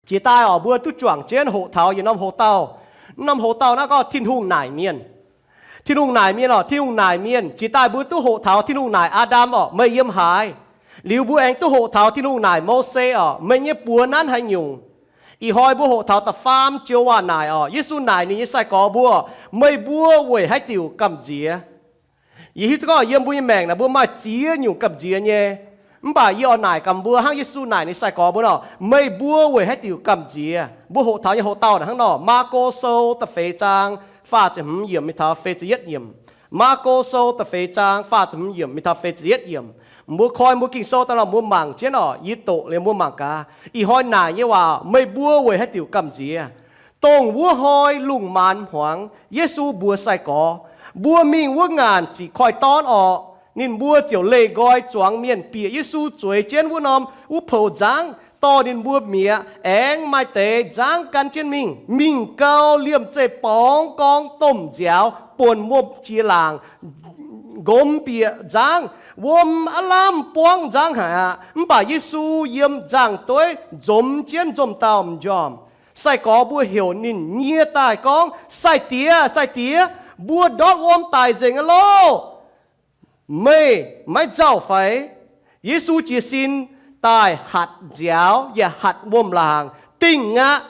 Jiex daaih orqc, mbuo duqv juangc jienv hoqc taux yietc norm hoc-dauh. Norm hoc-dauh naaiv gorngv Tin-Hungh naaic mienh. Tin-Hungh naaic mienh orqc, Tin-Hungh naaic mienh. Jiex daaih mbuo duqv hoqc taux Tin-Hungh naaic Aa^ndam orqc, meih yiem haaix? Liuz mbuo aengx duqv hoqc taux Tin-Hungh naaic Mose orqc, meih nyei buoz nanv haaix nyungc? Ih hnoi mbuo hoqc taux da'faam joux waac naaic orqc, Yesu naaic ninh nyei sai-gorx mbuo, meih mbuo weic haaix diuc gamh nziex? Yie hiuv duqv gorngv yiem mbuo nyei maengc naaic mbuo maaih ziex nyungc gamh nziex nyei. Mv baac yie oix naaic gaax mbuo hnangv Yesu naaic ninh sai-gorx mbuo nor, meih mbuo weic haaix diuc gamh nziex? Mbuo hoqc taux nyei hoc-dauh naaic hnangv nor, Maako Sou da'feix zaang faah ziepc hmz yiemc mingh taux feix ziepc yietv yiemc. Maako Sou da'feix zaang faah ziepc hmz yiemc mingh taux feix ziepc yietv yiemc. Mbuo koi mbuo Ging-Sou daaih nor mbuo mangc jienv orqc, yie doqc liuz mbuo mangc gaax. Ih hnoi naaic nyei waac, meih mbuo weic haaix diuc gamh nziex? Dongh wuov hnoi lungh maanz hmuangx, Yesu mbuox sai-gorx, mbuo mingh wuov ngaanc ziqc koiv-dorn orqc. Ninh mbuo ziouc leih nqoi zuangx mienh bieqc Yesu zueiz jienv wuov norm wuov poux nzangv, dorh ninh mbuo mi'aqv, aengx maaih deix nzangv gan jienv mingh. Mingh gau, liemh zeih borngz gorngv domh nziaaux buonc wuom-jiex laangc nqomz bieqc nzangv. Wuom aav lamh buangv nzangv haic aqv. Mv baac Yesu yiem nzangv-dueiv nzomz jienv nzomz dauh m'njormh. Sai-gorx mbuo heuc ninh nyie daaih gorngv, Sai-Diex, Sai-Diex, mbuo ndortv wuom daic nzengc aqv loh! Meih maiv nzauh fai? Yesu jiez sin daaih hatc nziaaux yaac hatc wuom-laangc, dingh aqv.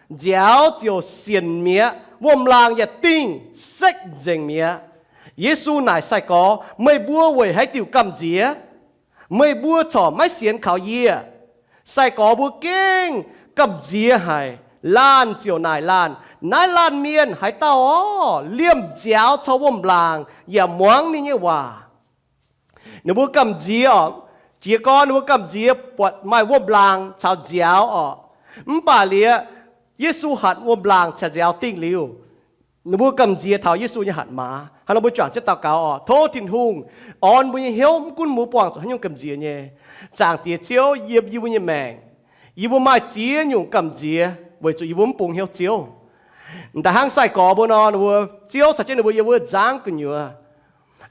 Nziaaux ziouc sienc mi'aqv, wuom-laangc yaac dingh sekv nzengc mi'aqv. Yesu naaic sai-gorx, Meih mbuo weic haaix diuc gamh nziex? Meih mbuo corc maiv sienx kaux yie? Sai-gorx mbuo gengh gamh nziex haic. Laanh ziouc naaic laanh, Naaiv laanh mienh haaix dauh orqc? Liemh nziaaux caux wuom-laangc yaac muangx ninh nyei waac. Ninh mbuo gamh nziex orqc, jiez gorn ninh mbuo gamh nziex buatc maaih wuom-laangc caux nziaaux orqc. Mv baac liuz, Yesu hatc wuom-laangc caux nziaaux dingh liuz, ninh mbuo gamh nziex taux Yesu nyei hatc maaz. Hnangv nor mbuo juangc jienv daux gaux orqc, tov Tin-Hungh orn mbuo nyei hnyouv, mv gunv mbuo buangh zuqc haaix nyungc gamh nziex nyei. Zaangc Diex Ziouv, yiem yie mbuo nyei maengc, yie mbuo maaih ziex nyungc gamh nziex weic zuqc yie mbuo mv bungx hnyouv Ziouv. M'daaih hnangv sai-gorx mbuo nor, ninh mbuo, Ziouv caux jienv ninh mbuo yiem wuov nzangv gu'nyuoz.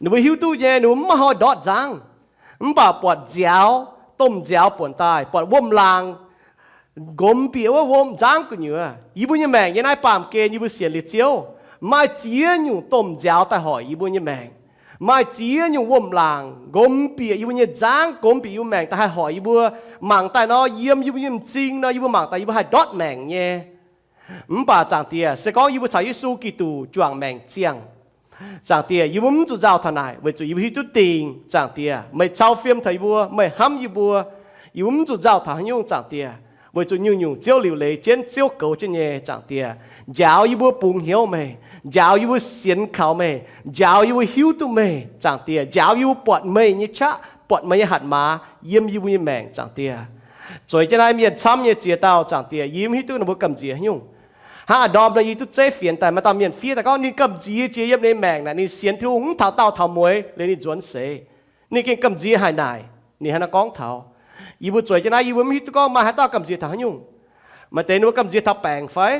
Ninh mbuo hiuv duqv nyei, ninh mbuo mv maaih hnoi ndortv nzangv. Mv baac buatc nziaaux, domh nziaaux buonc daaih, buatc wuom-laangc nqomz bieqc wuov wuom nzangv gu'nyuoz. Yie mbuo nyei maengc nyei naaiv baamh gen yie mbuo sienx liuz Ziouv, maaih ziex nyungc domh nziaaux daaih hoic yie mbuo nyei maengc. Maaih ziex nyungc wuom-laangc nqomz bieqc yie mbuo nyei nzangv, nqomz bieqc yie mbuo maengc daaih haih hoic yie mbuo mangc daaih nor, yiem yie mbuo nyei m'zing nor, yie mbuo mangc daaih yie mbuo haih ndortv maengc nyei. Mv baac Zaangc Diex, se gorngv yie mbuo caux Yesu Giduc juangc maengc ziangh, Zaangc Diex, yie mbuo mv zuqc nzauh taux naaic, weic zuqc yie mbuo hiuv duqv dingc, Zaangc Diex, meih cau fiem taux yie mbuo, meih hnamv yie mbuo. Yie mbuo mv zuqc nzauh taux haaix nyungc, Zaangc Diex, weic zuqc nyungc-nyungc Ziouv liuc leiz jienv, Ziouv goux jienv nyei, Zaangc Diex. Njaaux yie mbuo bungx hnyouv meih, njaaux yie mbuo sienx kaux meih, njaaux yie mbuo hiuv duqv meih, Zaangc Diex, njaaux yie mbuo buatc meih nyei qaqv, buatc meih nyei hatc maaz yiem yie mbuo nyei maengc, Zaangc Diex. Zueiz jienv naaiv mienh camv nyei ziex dauh, Zaangc Diex, yie mv hiuv duqv ninh mbuo gamh nziex haaix nyungc. Hnangv a'ndorm nor yie duqv zeiv fienx daaih, maaih dauh mienh fiev daaih gorngv ninh gamh nziex jiex yiem ninh maengc naaic, ninh sienx Tin-Hungh mv taux daauh taux mueiz liuz ninh nzuonx seix. Ninh gengh gamh nziex haic naaic. Ninh hnangv naaiv gorngv taux, yie mbuo zueiz jienv naaiv, yie mbuo mv hiuv duqv gorngv maaih haaix dauh gamh nziex taux haaix nyungc. Maaih deix ninh mbuo gamh nziex taux baengc fai?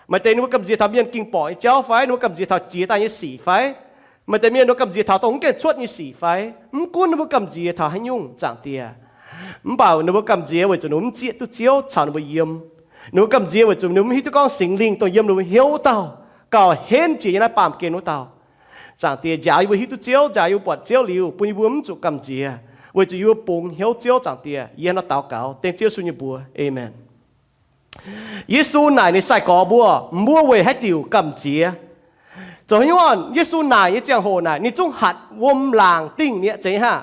Maaih deix ninh mbuo gamh nziex taux mienh ging borqc nyei jauv fai? Ninh mbuo gamh nziex taux jiex daaih nyei sic fai? Maaih deix mienh ninh mbuo gamh nziex taux dongh mv gaengh cuotv nyei sic fai? Mv gunv ninh mbuo gamh nziex taux haaix nyungc, Zaangc Diex, mv baac ninh mbuo gamh nziex weic zuqc ninh mbuo mv zieqv duqv Ziouv caux ninh mbuo yiem. Ninh mbuo gamh nziex weic zuqc ninh mbuo mv hiuv duqv gorngv Singx Lingh dongh yiem ninh mbuo hnyouv wuov dauh gauh henv jiex yiem naaiv baamh gen wuov dauh. Zaangc Diex, njaaux yie mbuo hiuv duqv Ziouv, njaaux yie mbuo buatc Ziouv liuz bun yie mbuo mv zuqc gamh nziex, weic zuqc yie mbuo bungx hnyouv Ziouv, Zaangc Diex. Yie hnangv nor daux gaux dengv Ziouv Yesu nyei mbuox. Aamen. Yesu naaic ninh sai-gorx mbuo, mbuo weic haaix diuc gamh nziex? Zoux haaix nyungc? Yesu naaic nyei ziangh hoc naaic ninh zungv hatc wuom-laangc dingh mi'aqv, zeiz haav?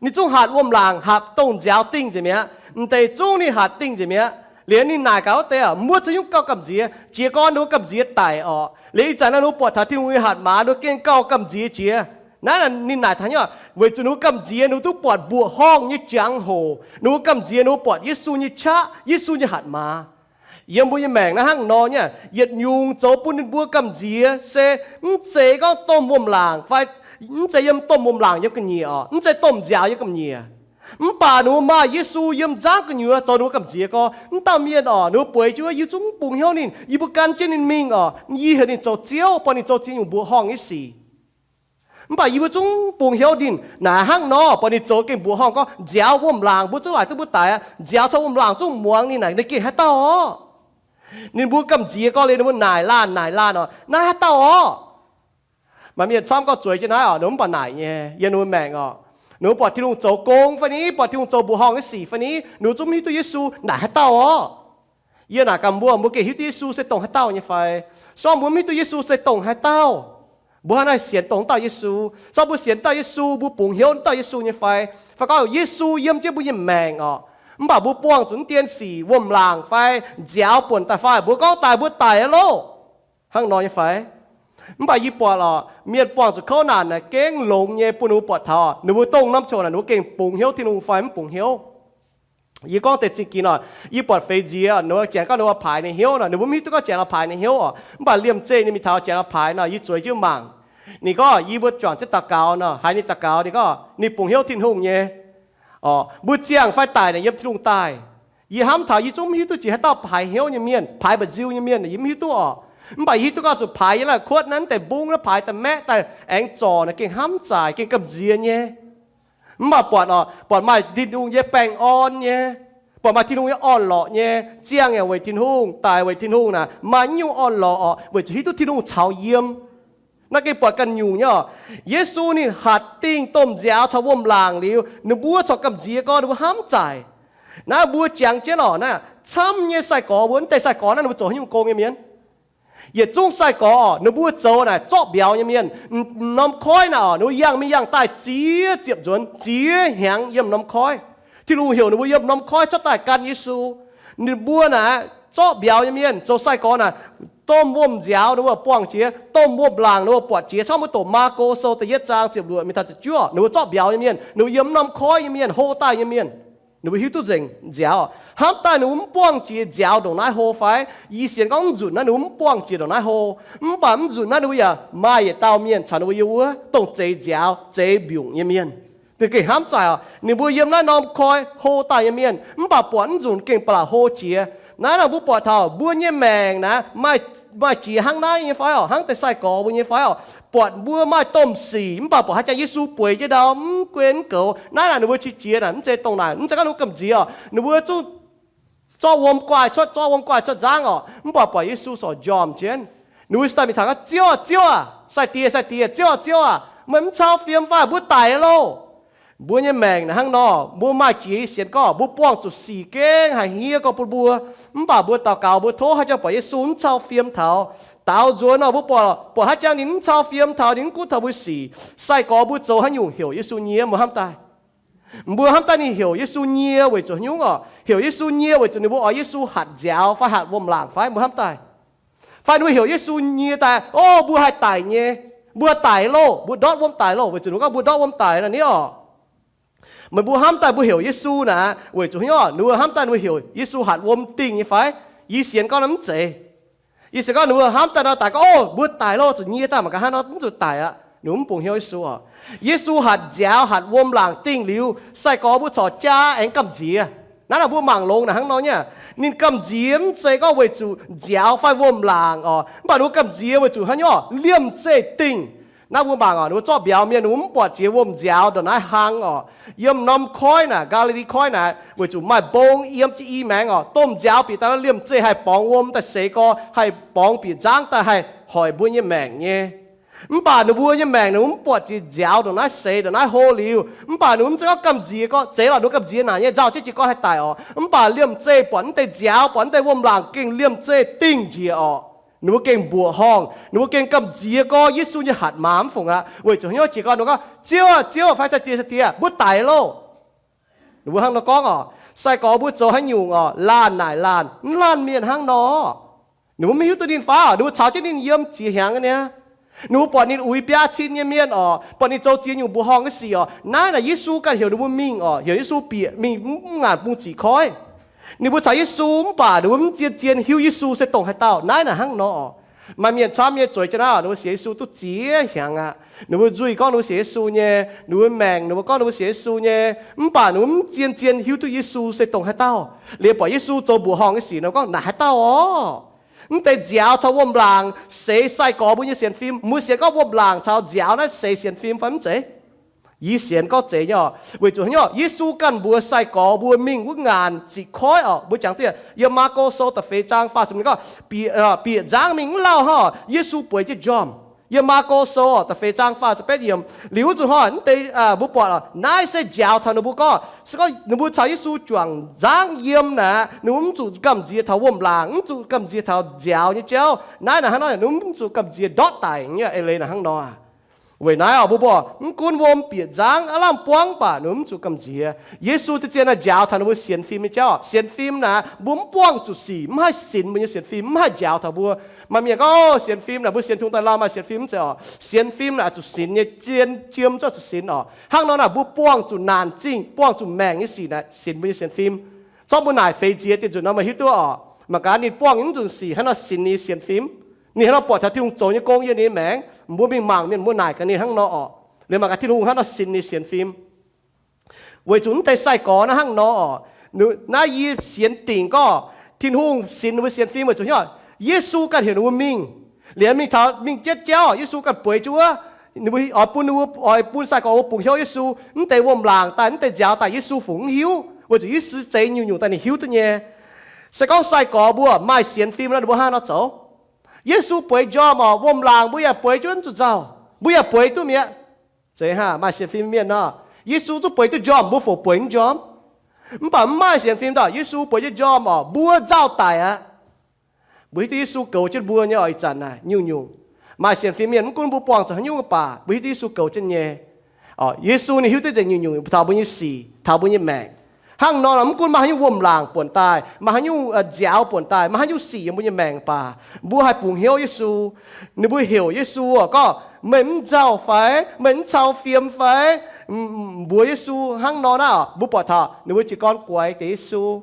Ninh zungv hatc wuom-laangc, hatc dongh nziaaux dingh nzengc mi'aqv. M'deix zungv ninh hatc dingh nzengc mi'aqv. Liuz ninh naaic gaax wuov deix, mbuo zoux haaix nyungc gauh gamh nziex? Jiez gorn ninh mbuo gamh nziex daic orqc. Liuz ih zanc naaiv ninh mbuo buatc taux Tin-Hungh nyei hatc maaz, ninh mbuo gengh gauh gamh nziex jiex. Naaiv ninh naaic taux haaix nyungc? Weic zuqc ninh mbuo gamh nziex ninh mbuo duqv buatc mbuoqc horngh nyei jangx-hoc. Ninh mbuo gamh nziex ninh mbuo buatc Yesu nyei qaqv, Yesu nyei hatc maaz. Yiem mbuo nyei maengc naaiv hnangv nor nyei, yietc nyungc zoux bun ninh mbuo gamh nziex se mv zeiz gorngv domh wuom-laangc fai, mv zeiz yiem domh wuom-laangc yiem ga'nyiec orqc, mv zeiz domh nziaaux yiem ga'nyiec. Mv baac ninh mbuo maaih Yesu yiem nzangv gu'nyuoz zoux ninh mbuo gamh nziex gorx. Mv dauh mienh orqc, ninh mbuo bueix jienv wuov, yie zungv mv bungx hnyouv ninh, yie mbuo gan jienv ninh mingh orqc, yie heuc ninh zoux Ziouv, bun ninh zoux ziex nyungc mbuoqc horngh nyei sic. Mv baac yie mbuo zungv bungx hnyouv ninh naaic hnangv nor, bun ninh zoux gengh mbuoqc horngh gorngv nziaaux wuom-laangc mbuo zungv laaic duqv mbuo daic aqv. Nziaaux caux wuom-laangc zungv muangx ninh naaic, ninh gengh haaix dauh orqc? Ninh mbuo gamh nziex gorngv liuz ninh mbuo naaic laanh naaic laanh oc, naaiv haaix dauh orqc? Maaih mienh camv gorngv zueiz jienv naaiv oc, ninh mbuo mv baac naaic nyei yiem ninh mbuo maengc oc. Ninh mbuo buatc Tin-Hungh zoux gong fai ni, buatc Tin-Hungh zoux mbuoqc horngh nyei sic fai ni, ninh mbuo zungv mv hiuv duqv Yesu naaic haaix dauh orqc. Yie naaic gaax mbuo, mbuo gengh hiuv duqv Yesu se dongh haaix dauh nyei fai? Sorng mbuo mv hiuv duqv Yesu se dongh haaix dauh, mbuo hnangv naaiv sienx dongh dauh Yesu. Sorng mbuo sienx dauh Yesu, mbuo bungx hnyouv dauh Yesu nyei fai? Fai gorngv Yesu yiem jienv mbuo nyei maengc oc, mv baac mbuo buangh zuqc dien sic wuom-laangc fai nziaaux buonc daaih fai mbuo gorngv daaih mbuo daic loh, hnangv nor nyei fai? Mv baac yie buatc oc, mienh buangh zuqc kouv naanc naaic gengh longx nyei bun ninh mbuo buatc taux ninh mbuo dongh norm ziangh hoc naaic ninh mbuo gengh bungx hnyouv Tin-Hungh fai mv bungx hnyouv. Yie gorngv deix zingh ginx oc, yie buatc feix nziex ninh mbuo janx gorngv ninh mbuo paaix ninh hnyouv nor, ninh mbuo mv hiuv duqv gorngv janx oix paaix ninh hnyouv oc. Mv baac liemh zeih ninh mingh taux janx oix paaix nor, yie zueiz jienv mangc. Ninh gorngv yie mbuo juangc jienv daux gaux nor, haiz ninh daux gaux ninh gorngv ninh bungx hnyouv Tin-Hungh nyei. Mbuo ziangh fai daic naaic yiem Tin-Hungh daaih. Yie hnamv taux yie zungv mv hiuv duqv jiex haaix dauh paaix hnyouv nyei mienh, paaix mba'nziu nyei mienh yie mv hiuv duqv oc. Mv baac yie hiuv duqv gorngv zuqc paaix yiem naaiv kuotv naaiv deix mbungv naaiv paaix daaih maeqv daaih aengx zorc naaic gengh hnamv zaaic gengh gamh nziex nyei. Mv baac buatc oc, buatc maaih Tin-Hungh nyei baengh orn nyei, buatc maaih Tin-Hungh nyei orn-lorqc nyei, ziangh yaac weic Tin-Hungh, daic weic Tin-Hungh naaic maaih nyungc orn-lorqc oc, weic zuqc hiuv duqv Tin-Hungh caux yiem. Naaiv gengh buatc ganh nyungc nyei oc. Yesu ninh hatc dingh domh nziaaux caux wuom-laangc liuz, ninh mbuo corc gamh nziex gorngv ninh mbuo hnamv zaaic. Naaiv mbuo jangx jienv oc, naaiv camv nyei sai-gorx mbuo, mv deix sai-gorx naaiv ninh mbuo zoux haaix nyungc gong nyei mienh? Yietc zungv sai-gorx oc, ninh mbuo zoux naaic zorqv mbiauz nyei mienh. M'norm koiv naaic oc, ninh mbuo yangh mingh yangh daaih ziex ziepc nzuonx, ziex hnyangx yiem m'norm koiv. Tin-Hungh heuc ninh mbuo yiem m'norm koiv cuotv daaih gan Yesu. Ninh mbuo naaic zorqv mbiauz nyei mienh, zoux sai-gorx naaic, domh wuom-nziaaux ninh mbuo buangh jiex, domh wuom-laangc ninh mbuo buatc jiex, camv mbuo doqc Maako Sou da'yietv zaang ziepc luoqc mingh taux ziepc juov, ninh mbuo zorqv mbiauz nyei mienh, ninh mbuo yiem m'norm koiv nyei mienh, hlo daaih nyei mienh. Ninh mbuo hiuv duqv nzengc nziaaux. Hnamv daaih ninh mbuo mv buangh jiex nziaaux ndongc naaiv hlo fai? Yie sienx gorngv mv nzunc naaiv ninh mbuo mv buangh jiex ndongc naaiv hlo. Mv baac mv nzunc naaiv ninh mbuo yaac maaih yietc dauh mienh caux ninh mbuo yiem wuov, dongh zeix nziaaux, zeix mbiungc nyei mienh. Ninh gengh hnamv zaaic oc, ninh mbuo yiem naaiv norm koiv hlo daaih nyei mienh, mv baac buatc mv nzunc gengh ba'laqc hlo jiex. Naaiv nor mbuo buatc taux mbuo nyei maengc naaiv maaih, maaih jiex hnangv naaiv nyei fai oc, hnangv deix sai-gorx mbuo nyei fai oc? Buatc mbuo maaih domh sic, mv baac buatc haaix jangx Yesu bueix jienv ndau mv gunv mv goux. Naaiv naaic ninh mbuo qiex jiez naaic mv zeiz dongh naaic, mv zeiz gorngv ninh mbuo gamh nziex oc, ninh mbuo zungv zorqv wuom guaih cuotv, zorqv wuom guaih cuotv nzangv oc, mv baac buatc Yesu corc njormh jienv. Ninh mbuo se daaih mingh taux gorngv, Ziouv aah, Ziouv aah, sai-diex, sai-diex, Ziouv aah, Ziouv aah, meih mv cau fiem fai mbuo daic loh? Mbuo nyei maengc naaic hnangv nor, mbuo maaih jiex sienx gorngv mbuo buangh zuqc sic gengh haih hniev gorx bun mbuo. Mv baac mbuo daux gaux mbuo tov haaix jangx buatc Yesu mv cau fiem taux. Daaux nzuonx nor mbuo buatc, buatc haaix jangx ninh mv cau fiem taux, ninh mv gunv taux mbuo sic. Sai-gorx mbuo zoux haaix nyungc heuc Yesu nyie, mbuo hnamv daaih? Mbuo hnamv daaih ninh heuc Yesu nyie weic zuqc haaix nyungc oc? Heuc Yesu nyie weic zuqc ninh mbuo oix Yesu hatc nziaaux fai hatc wuom-laangc fai mbuo hnamv daaih? Fai ninh mbuo heuc Yesu nyie daaih, O, mbuo haih daic nyei, mbuo daic loh, mbuo ndortv wuom daic loh, weic zuqc ninh mbuo gorngv mbuo ndortv wuom daic nor ni oc. Meih mbuo hnamv daaih mbuo heuc Yesu naaic weic zuqc haaix nyungc? Ninh mbuo hnamv daaih ninh mbuo heuc Yesu hatc wuom dingh nyei fai? Yie sienx gorngv naaiv mv zeiz. Yie sienx gorngv ninh mbuo hnamv daaih nor daic gorngv, O, mbuo daic loh, zuqc nyie daaih mangc gaax hnangv nor mv zuqc daic aqv. Ninh mbuo mv bungx hnyouv Yesu oc. Yesu hatc nziaaux hatc wuom-laangc dingh liuz, sai-gorx mbuo corc jaa aengx gamh nziex. Naaiv naaic mbuo mangc longx naaic hnangv nor nyei. Ninh gamh nziex mv zeiz gorngv weic zuqc nziaaux fai wuom-laangc oc, mv baac ninh mbuo gamh nziex weic zuqc haaix nyungc? Liemh zeih dingh. Naaiv mbuo mangc oc, ninh mbuo zorqv mbiauz mienh ninh mbuo mv buatc jiex wuom-nziaaux ndongc naaiv hlang oc. Yiem norm koiv naaic, Gaa^li^li Koiv naaic, weic zuqc maaih mbong yiem jienv i maengx oc. Domh nziaaux bieqc daaih nor liemh zeih haih borngz wuom daaih seix gorx, haih borngz bieqc nzangv daaih haih hoic mbuo nyei maengc nyei. Mv baac ninh mbuo nyei maengc ninh mbuo mv buatc jiex nziaaux ndongc naaiv seix ndongc naaiv hlo liuz, mv baac ninh mbuo mv zeiz gorngv gamh nziex gorngv zeiz lorqc, ninh mbuo gamh nziex naaic nyei nzauh jienv jiez gorn haih daic oc. Mv baac liemh zeih buatc mv deix nziaaux, buatc mv deix wuom-laangc gengh liemh zeih dingh njiec oc. Ninh mbuo gengh mbuoqc horngh, ninh mbuo gengh gamh nziex gorngv Yesu nyei hatc maaz mv fungc aqv. Weic zuqc haaix nyungc? Jiez gorn ninh mbuo gorngv, Ziouv, Ziouv, fai sai-diex, sai-diex, mbuo daic loh. Ninh mbuo hnangv nor gorngv oc. Sai-gorx mbuo zoux haaix nyungc oc, laanh naaic laanh, mv laanh mienh hnangv nor. Ninh mbuo mv hiuv duqv ninh fai oc, ninh mbuo caux jienv ninh yiem ziex hnyangx nyei. Ninh mbuo buatc ninh uix biaa cin nyei mienh oc, buatc ninh zoux ziex nyungc mbuoqc horngh nyei sic oc. Naaiv naaic Yesu ganh heuc ninh mbuo mingh oc, heuc Yesu bieqc mingh mv ngaanc bung ziqc koiv. Ninh mbuo caux Yesu mv baac ninh mbuo mv zien-zien hiuv Yesu se dongh haaix dauh. Naaiv naaic hnangv nor oc. Maaih mienh camv nyei zueiz jienv naaiv oc, ninh mbuo sienx Yesu duqv ziex hnyangx aqv. Ninh mbuo nzuih gorngv ninh mbuo sienx Yesu nyei, ninh mbuo maengc ninh mbuo gorngv ninh mbuo sienx Yesu nyei, mv baac ninh mbuo mv zien-zien hiuv duqv Yesu se dongh haaix dauh. Liuz buatc Yesu zoux mbuoqc horngh nyei sic, ninh mbuo gorngv, Naaic haaix dauh oc? Mv deix nziaaux caux wuom-laangc seix sai-gorx mbuo nyei sienx fim. Mbuo sienx gorngv wuom-laangc caux nziaaux naaiv seix sienx fim fai mv zeiz? Yie sienx gorngv zeiz nyei oc. Weic zuqc haaix nyungc? Yesu ganh mbuox sai-gorx mbuo mingh wuov ngaanc sic koiv oc. Mbuo jangx dieh yiem Maako Sou da'feix zaang faah ziepc gorngv, bieqc nzangv mingh mv lauh hnangv. Yesu bueix jienv njormh. Yiem Maako Sou da'feix zaang faah ziepc betv yiemc. Liuz zuqc hnoi mv deix mbuo buatc naaiv se njaaux taux ninh mbuo gorngv, se gorngv ninh mbuo caux Yesu juangc nzangv yiem naaic, ninh mbuo mv zuqc gamh nziex taux wuom-laangc, mv zuqc gamh nziex taux nziaaux nyei jauv. Naaiv naaic hnangv nor, ninh mbuo mv zuqc gamh nziex ndortv daic nyei eix leiz naaic hnangv nor. Weic naaiv oc, mbuo mbuo mv gunv wuom bieqc nzangv aav lamh buangv baac ninh mbuo mv zuqc gamh nziex. Yesu zien-zien naaiv njaaux taux ninh mbuo sienx fim nyei jauv. Sienx fim naaic mbuo mv buangh zuqc sic, mv haih sinx mbuo nyei sienx fim, mv haih njaaux taux mbuo. Maaih mienh gorngv, sienx fim naaic mbuo sienx tungx daaih lauh maaih sienx fim mv zeiz oc. Sienx fim naaic zuqc sinx nyei, zien jiem zuqc sinx oc. Hnangv nor naaic mbuo buangh zuqc naanc zingh, buangh zuqc maengc nyei sic naaic sinx mbuo nyei sienx fim. Zorqv mbuo naaic feix nziex dieh nzunc nor meih hiuv duqv oc. Mangc gaax ninh buangh nyei mv nzunc sic hnangv nor sinx ninh nyei sienx fim. Ninh hnangv nor buatc taux Tin-Hungh zoux nyei gong yiem ninh nyei maengc. Mbuo mingh mangc mienh mbuo naaic gaax ninh hnangv nor oc. Liuz mangc gaax Tin-Hungh hnangv nor sinx ninh nyei sienx fim. Weic zuqc mv deix sai-gorx naaiv hnangv nor oc. Naaiv yie sienx dingc gorngv Tin-Hungh sinx ninh mbuo sienx fim weic zuqc hnyouv Yesu ganh heuc ninh mbuo mingh. Liuz mingh taux mingh jienv jauv, Yesu ganh bueix jienv wuov, ninh mbuo oix bun, ninh mbuo oix bun sai-gorx mbuo bungx hnyouv Yesu. Mv deix wuom-laangc daaih, mv deix nziaaux daaih Yesu fungc mv hiuv, weic zuqc Yesu zeix nyungc-nyungc daaih ninh hiuv duqv nyei. Se gorngv sai-gorx mbuo maaih sienx fim nor, ninh mbuo hnangv nor zoux. Yesu bueix njormh oc, wuom-laangc mbuo yaac bueix jienv mv zuqc nzauh, mbuo yaac bueix duqv mi'aqv. Zeiz hnangv maaih sienx fim mienh nor, Yesu zungv bueix duqv njormh, mbuo fungc bueix mv njormh? Mv baac mv maaih sienx fim daaih, Yesu bueix jienv njormh oc, mbuo nzauh daic aqv. Mbuo hiuv duqv Yesu goux jienv mbuo nyei oc, ih zanc naaic nyungc-nyungc. Maaih sienx fim mienh mv gunv mbuo buangh zuqc haaix nyungc baac mbuo hiuv duqv Yesu goux jienv nyei. Yesu ninh hiuv duqv nzengc nyungc-nyungc taux mbuo nyei sic, taux mbuo nyei maengc. Hnangv nor, mv gunv maaih haaix nyungc wuom-laangc buonc daaih, maaih haaix nyungc nziaaux buonc daaih, maaih haaix nyungc sic yiem mbuo nyei maengc baac, mbuo haih bungx hnyouv Yesu. Ninh mbuo heuc Yesu oc, gorngv, meih mv nzauh fai? Meih mv cau fiem fai? Mbuox Yesu hnangv nor naaic, mbuo buatc taux ninh mbuo jiez gorn guaix deix Yesu.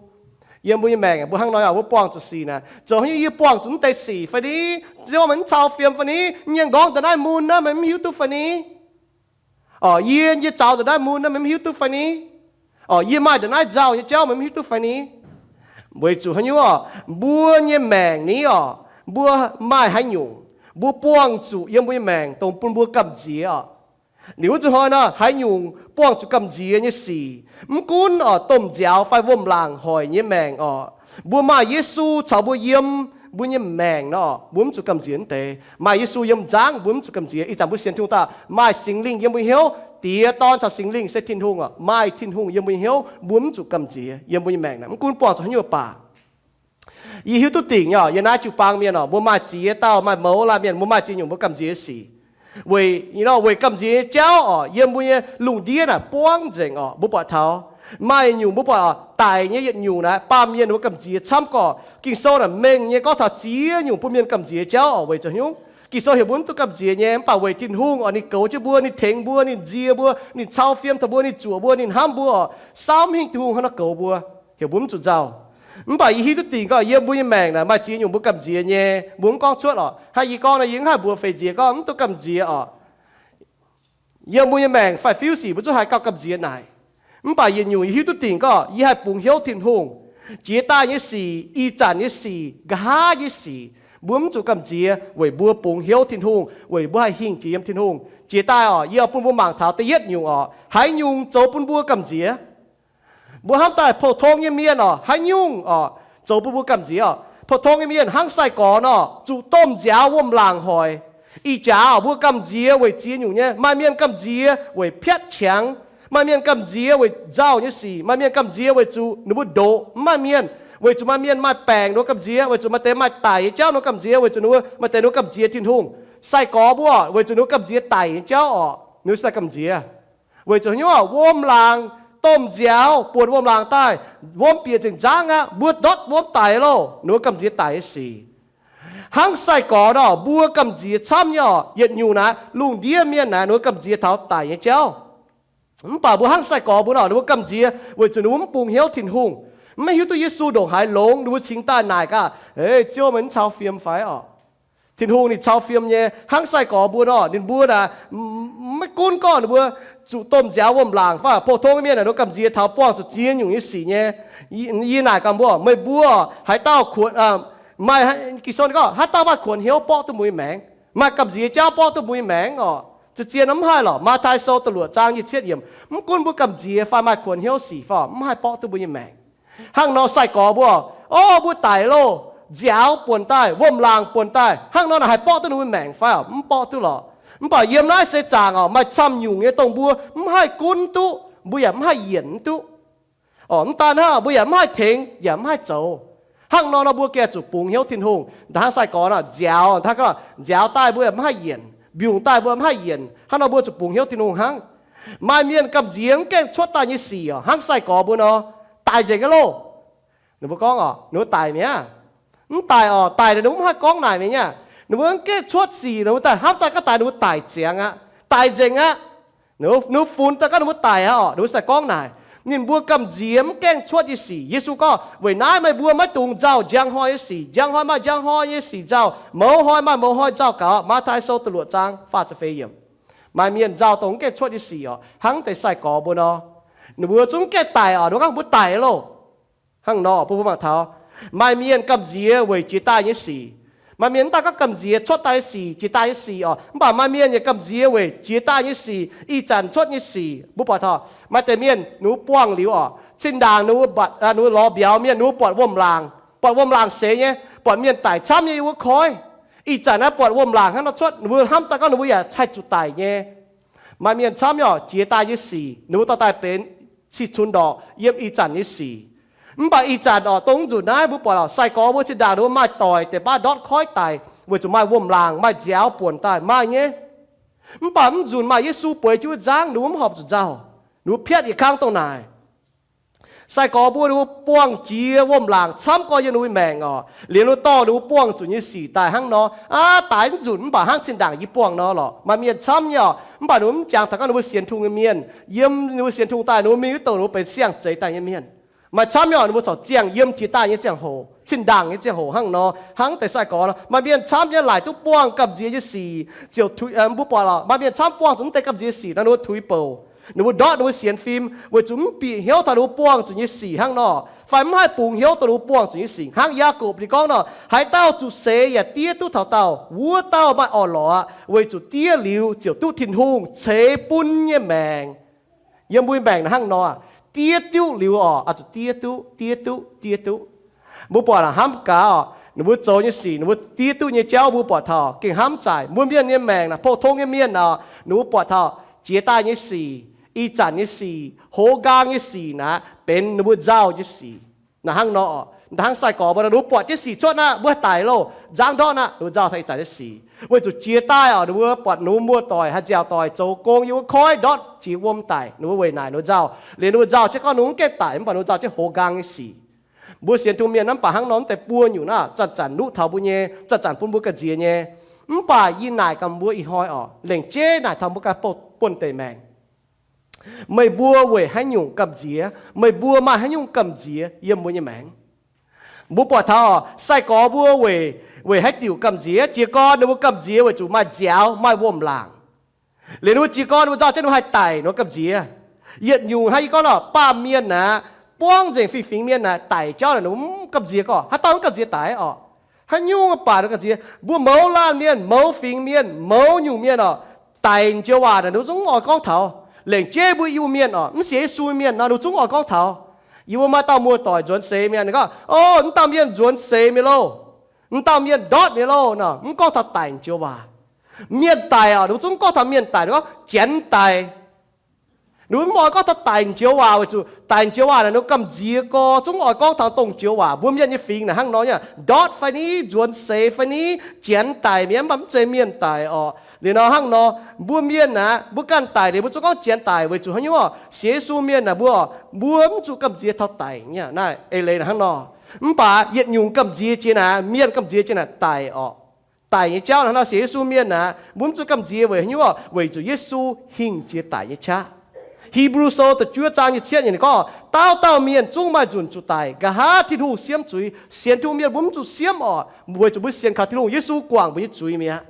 Yiem mbuo nyei maengc mbuo hnangv nor oc, mbuo buangh zuqc sic naaic, zoux haaix nyungc yie buangh zuqc mv deix sic fai ni? Ziouv, meih mv cau fiem fai ni? Yie nyei nqorngv ndongc naaiv mun naaiv meih mv hiuv duqv fai ni? Oc, yie nyei zaux ndongc naaiv mun naaiv meih mv hiuv duqv fai ni? Oc, yie maaih ndongc naaiv nzauh nyei jauv meih mv hiuv duqv fai ni? Weic zuqc haaix nyungc oc? Mbuo nyei maengc ni oc, mbuo maaih haaix nyungc, mbuo buangh zuqc yiem mbuo nyei maengc dongh bun mbuo gamh nziex oc. Liuz wuov zuqc hnoi nor, haaix nyungc buangh zuqc gamh nziex nyei sic, mv gunv oc domh nziaaux fai wuom-laangc hoic nyei maengc oc, mbuo maaih Yesu caux mbuo yiem mbuo nyei maengc nor, mbuo mv zuqc gamh nziex mv deix. Maaih Yesu yiem nzangv, mbuo mv zuqc gamh nziex. Ih zanc mbuo sienx Tin-Hungh daaih, maaih Singx Lingh yiem mbuo hnyouv. Diex, Dorn caux Singx Lingh se Tin-Hungh oc. Maaih Tin-Hungh yiem mbuo nyei hnyouv, mbuo mv zuqc gamh nziex yiem mbuo nyei maengc naaic, mv gunv buangh zuqc haaix nyungc baac. Yie hiuv duqv dingc nyei oc, yiem naaiv jiu-baang mienh oc, mbuo maaih ziex dauh, maaih mouz laanh mienh, mbuo maaih ziex nyungc mbuo gamh nziex sic. Weic, weic gamh nziex nyei jauv oc, yiem mbuo nyei lungh ndiev naaic buangv nzengc oc. Mbuo buatc taux maaih nyungc mbuo buatc oc, daic nyei yietc nyungc naaic, baamh mienh mbuo gamh nziex camv gorqv. Ging-Sou naaic mengh nyei gorngv taux ziex nyungc bun mienh gamh nziex jauv oc. Weic zuqc haaix nyungc? Ging-Sou heuc mbuo mv duqv gamh nziex nyei, mv baac weic Tin-Hungh oc, ninh goux jienv mbuo, ninh tengx mbuo, ninh nzie mbuo, ninh cau fiem taux mbuo, ninh zuoqc mbuo, ninh hnamv mbuo oc. Samv hingh Tin-Hungh hnangv nor goux mbuo, heuc mbuo mv zuqc nzauh. Mv baac yie hiuv duqv dingc gorngv yiem mbuo nyei maengc naaic maaih ziex nyungc mbuo gamh nziex nyei, mbuo mv gorngv cuotv oc. Hnangv yie gorngv nor, yie mv haih mbuox feix nziex gorngv mv duqv gamh nziex oc. Yiem mbuo nyei maengc faix-fiuv sic mbuo zungv haih gauh gamh nziex naaic. Mv baac yietc nyungc yie hiuv duqv dingc gorngv yie haih bungx hnyouv Tin-Hungh. Jiex daaih nyei sic, ih zanc nyei sic, nqa'haav nyei sic, mbuo mv zuqc gamh nziex weic mbuo bungx hnyouv Tin-Hungh, weic mbuo haih hingh jiex yiem Tin-Hungh. Jiex daaih oc, yie oix bun mbuo mangc taux da'yietv nyungc oc, haaix nyungc zoux bun mbuo gamh nziex. Mbuo hnamv daaih pou-tong nyei mienh oc, haaix nyungc oc zoux bun mbuo gamh nziex oc? Pou-tong nyei mienh hnangv sai-gorx nor, zuqc domh nziaaux wuom-laangc hoic. Ih jaax mbuo gamh nziex weic ziex nyungc nyei. Maaih mienh gamh nziex weic piatv qangx. Maaih mienh gamh nziex weic nzauh nyei sic. Maaih mienh gamh nziex weic zuqc ninh mbuo ndoqc mv maaih mienh. Weic zuqc maaih mienh maaih baengc ninh mbuo gamh nziex. Weic zuqc maaih deix maaih daic nyei jauv ninh mbuo gamh nziex. Weic zuqc ninh mbuo maaih deix ninh mbuo gamh nziex Tin-Hungh. Sai-gorx mbuo weic zuqc ninh mbuo gamh nziex daic nyei jauv oc, ninh mbuo se gamh nziex. Weic zuqc haaix nyungc? Wuom-laangc, domh nziaaux buonc wuom-laangc daaih, wuom bieqc nzengc nzangv aqv, mbuo ndortv wuom daic loh, ninh mbuo gamh nziex daic nyei sic. Hnangv sai-gorx nor, mbuo gamh nziex camv nyei oc. Yietc nyungc naaic, lungh ndiev mienh naaic, ninh mbuo gamh nziex taux daic nyei jauv. Mv baac mbuo hnangv sai-gorx mbuo nor, ninh mbuo gamh nziex weic zuqc ninh mbuo mv bungx hnyouv Tin-Hungh, mv hiuv duqv Yesu ndongc haaix longx, ninh mbuo cingx daaih naaic gaax, Ei, Ziouv, meih mv cau fiem fai oc? Tin-Hungh ninh cau fiem nyei. Hnangv sai-gorx mbuo nor, ninh mbuo naaic, maiv gunv gorngv ninh mbuo zuqc domh nziaaux wuom-laangc fai pou-tong mienh naaic, ninh mbuo gamh nziex taux buangh zuqc ziex nyungc nyei sic nyei. Yie naaic gaax mbuo, meih mbuo haaix dauh kuonx, maaih, Ging-Sou gorngv haaix dauh maaih kuonx hnyouv borqv duqv mbuo nyei maengc, maaih gamh nziex jauv borqv duqv mbuo nyei maengc oc. Zien-zien nor mv haih lorqc. Matv^tai Sou da'luoqc zaang nyic ziepc yiemc, mv gunv mbuo gamh nziex fai maaih kuonx hnyouv sic fai, mv haih borqv duqv mbuo nyei maengc. Hnangv nor sai-gorx mbuo, o, mbuo daic loh, nziaaux buonc daaih, wuom-laangc buonc daaih, hnangv nor naaic haih borqv duqv ninh mbuo maengc fai? Mv borqv duqv lorqc. Mv baac yiem naaiv seix zaangc oc, maaih camv nyungc nyei dongh mbuo mv haih gunv duqv, mbuo yaac mv haih yienc duqv. Mv daan hnangv, mbuo yaac mv haih tengx yaac mv haih zoux. Hnangv nor nor mbuo gengh zuqc bungx hnyouv Tin-Hungh. Hnangv sai-gorx nor nziaaux, hnangv nor nziaaux daaih mbuo yaac mv haih yienc, mbiungc daaih mbuo mv haih yienc. Hnangv nor mbuo zuqc bungx hnyouv Tin-Hungh hnangv. Maaih mienh gamh nziex mv gaengh cuotv daaih nyei sic oc, hnangv sai-gorx mbuo nor, daic nzengc aqv loh. Ninh mbuo gorngv oc, ninh mbuo daic mi'aqv. Mv daic oc, daic ninh mbuo mv haih gorngv naaic mi'aqv. Ninh mbuo mv gaengh cuotv sic, ninh mbuo daaih hnamv daaih gaav daic ninh mbuo daic ziangx aqv, daaih nzengc aqv. Ninh mbuo funx daaih gaav ninh mbuo daic aqv oc, ninh mbuo sai gorngv naaic. Ninh mbuo gamh nziex mv gaengh cuotv nyei sic. Yesu gorngv, weic naaiv meih mbuo maiv dungx nzauh njang hnoi nyei sic. Njang hnoi maaih njang hnoi nyei sic nzauh, mouz hnoi maaih mouz hnoi nzauh gaux. Matv^tai Sou da'luoqc zaang faah ziepc feix yiemc. Maaih mienh nzauh dongh mv gaengh cuotv nyei sic oc, hnangv deix sai-gorx mbuo nor. Ninh mbuo zungv mv gaengh daic oc, ninh mbuo gorngv mbuo daic loh. Hnangv nor bun mbuo mangc taux, maaih mienh gamh nziex weic jiex daaih nyei sic. Maaih mienh mv daan gorngv gamh nziex cuotv daaih nyei sic, jiex daaih nyei sic oc, mv baac maaih mienh yaac gamh nziex weic jiex daaih nyei sic, ih zanc cuotv nyei sic. Mbuo buatc taux maaih deix mienh ninh mbuo buangh liuz oc, zinh ndaangc ninh mbuo, ninh mbuo lorz mbiauz mienh, ninh mbuo buatc wuom-laangc, buatc wuom-laangc seix nyei, buatc mienh daic camv nyei yiem wuov koiv. Ih zanc naaiv buatc wuom-laangc hnangv nor cuotv, ninh mbuo hnamv daaih gorngv ninh mbuo yaac haih zuqc daic nyei. Maaih mienh camv nyei oc, jiex daaih nyei sic ninh mbuo dorh daaih benx cih cunx ndorqc yiem ih zanc nyei sic. Mv baac ih zanc oc, dongh nzunc naaiv mbuo buatc oc, sai-gorx mbuo zinh ndaangc ninh mbuo maaih doic deix baav ndortv koiv daic weic zuqc maaih wuom-laangc, maaih nziaaux buonc daaih, maaih nyei. Mv baac mv nzunc maaih Yesu bueix jienv wuov nzangv, ninh mbuo mv horpc zuqc nzauh. Ninh mbuo piatv yietc kang dongh naaic. Sai-gorx mbuo ninh mbuo buangh jiex wuom-laangc camv gorx yiem ninh mbuo maengc oc, liuz ninh mbuo dorh ninh mbuo buangh zuqc nyei sic daaih hnangv nor. Aav, daic mv nzunc mv baac hnangv zinh ndaangc yie buangh nor lorqc. Maaih mienh camv nyei oc, mv baac ninh mbuo mv jangx taux gorngv ninh mbuo sienx Tin-Hungh nyei mienh. Yiem ninh mbuo sienx Tin-Hungh daaih, ninh mbuo mingh wuov douh ninh mbuo benx siang-zeix daaih nyei mienh. Maaih camv nyei oc, ninh mbuo corc ziangh yiem jiex daaih nyei ziangh hoc, zinh ndaangc nyei ziangh hoc hnangv nor, hnangv deix sai-gorx nor. Maaih mienh camv nyei laaic duqv buangh gamh nziex nyei sic ziouc, mbuo buatc oc, maaih mienh camv buangh zuqc mv deix gamh nziex sic nor, ninh mbuo tuix bouc, ninh mbuo ndortv ninh mbuo sienx fim, weic zuqc mv bieqc hnyouv taux ninh mbuo buangh zuqc nyei sic hnangv nor, fai mv haih bungx hnyouv dongh ninh mbuo buangh zuqc nyei sic. Hnangv Yaagorpc ninh gorngv nor, haaix dauh zuqc seix yaac diev duqv taux daauh, wuov dauh maaih orn-lorqc aqv, weic zuqc diev liuz ziouc duqv Tin-Hungh ceix bun nyei maengc. Yiem mbuo nyei maengc naaiv hnangv nor, diev diuv liuz oc, oix zuqc diev duqv, diev duqv, diev duqv. Mbuo buatc hnamv gaax oc, ninh mbuo zoux nyei sic, ninh mbuo diev duqv nyei jauv mbuo buatc taux gengh hnamv zaaic. Mbuo mienh nyei maengc naaic, pou-tong nyei mienh oc, ninh mbuo buatc taux jiex daaih nyei sic, ih zanc nyei sic, hoz nqaang nyei sic naaic benx ninh mbuo nzauh nyei sic. Naaiv hnangv nor, hnangv sai-gorx mbuo, ninh mbuo buatc jienv sic cuotv aqv, mbuo haih daic loh, nzangv ndortv aqv, ninh mbuo nzauh taux ih zanc nyei sic. Weic zuqc jiex daaih oc, ninh mbuo buatc ninh mbuo muoz-doic haih nziaauc doic zoux gong yiem wuov koiv ndortv jiex wuom daic, ninh mbuo weic naaic ninh mbuo nzauh. Liuz ninh mbuo nzauh jienv gorngv ninh mbuo mv gaengh daic, mv baac ninh mbuo nzauh jienv hoz nqaang nyei sic. Mbuo sienx Tin-Hungh mienh mv baac hnangv nor, mv deix buo nyungc naaiv zanc-zanc nuqv taux mbuo nyei, zanc-zanc bun mbuo gamh nziex nyei. Mv baac yie naaic gaax mbuo ih hnoi oc, lengc jeiv naaic taux mbuo ganh buonv-deic maengc, meih mbuo weic haaix nyungc gamh nziex? Meih mbuo maaih haaix nyungc gamh nziex yiem mbuo nyei maengc? Mbuo buatc taux sai-gorx mbuo weic, weic haaix diuc gamh nziex? Jiez gorn ninh mbuo gamh nziex weic zuqc maaih nziaaux, maaih wuom-laangc. Liuz ninh mbuo jiez gorn ninh mbuo nzauh jienv ninh mbuo haih daic, ninh mbuo gamh nziex. Yietc nyungc hnangv yie gorngv nor, baamh mienh aqv, buangv nzengc fih fingx mienh aqv, daic jauv naaic ninh mbuo mv gamh nziex gorngv haaix dauh mv gamh nziex daic oc. Haaix nyungc baac ninh mbuo gamh nziex. Mbuo mouz laanh mienh, mouz fingx mienh, mouz nyungc mienh oc, daic joux waac naaic ninh mbuo zungv mv oix gorngv taux. Lengc jeiv mbuo Iu-Mienh oc, mv sienx Yesu mienh nor ninh mbuo zungv mv oix gorngv taux. Yie mbuo maaih dauh muoz-doic nzuonx seix mi'aqv, ninh gorngv, O, mv dauh mienh nzuonx seix mi'aqv loh, mv dauh mienh ndortv mi'aqv loh nor, mv gorngv taux daic joux waac. Mienh daic oc, ninh mbuo zungv gorngv taux mienh daic, ninh gorngv janx daic. Ninh mbuo mv oix gorngv taux daic joux waac weic zuqc daic joux waac naaic ninh mbuo gamh nziex gorx, zungv mv oix gorngv taux dongh joux waac. Mbuo mienh nyei fingx naaic hnangv nor nyei, ndortv fai ni, nzuonx seix fai ni, janx daic mi'aqv, mv baac mv zeiz mienh daic oc. Liuz nor hnangv nor, mbuo mienh aqv, mbuo ganh daic liuz mbuo zungv gorngv janx daic weic zuqc haaix nyungc oc? Sienx Yesu mienh naaic mbuo oc, mbuo mv zuqc gamh nziex taux daic nyei. Naaiv eix leiz naaic hnangv nor. Mv baac yietc nyungc gamh nziex jiex naaic, mienh gamh nziex jiex naaic daic oc. Daic nyei jauv hnangv nor sienx Yesu mienh aqv, mbuo mv zuqc gamh nziex weic haaix nyungc oc? Weic zuqc Yesu hingh jiex daic nyei qaqv. Hipv^lu Sou da'juov zaang nyic ziepc nyeic ninh gorngv, Dauh dauh mienh zungv maaih nzunc zuqc daic. Nqa'haav Tin-Hungh siemv zuiz, sienx Tin-Hungh mienh mbuo mv zuqc siemv oc, weic zuqc mbuo sienx kaux Tin-Hungh, Yesu guangc mbuo nyei zuiz mi'aqv.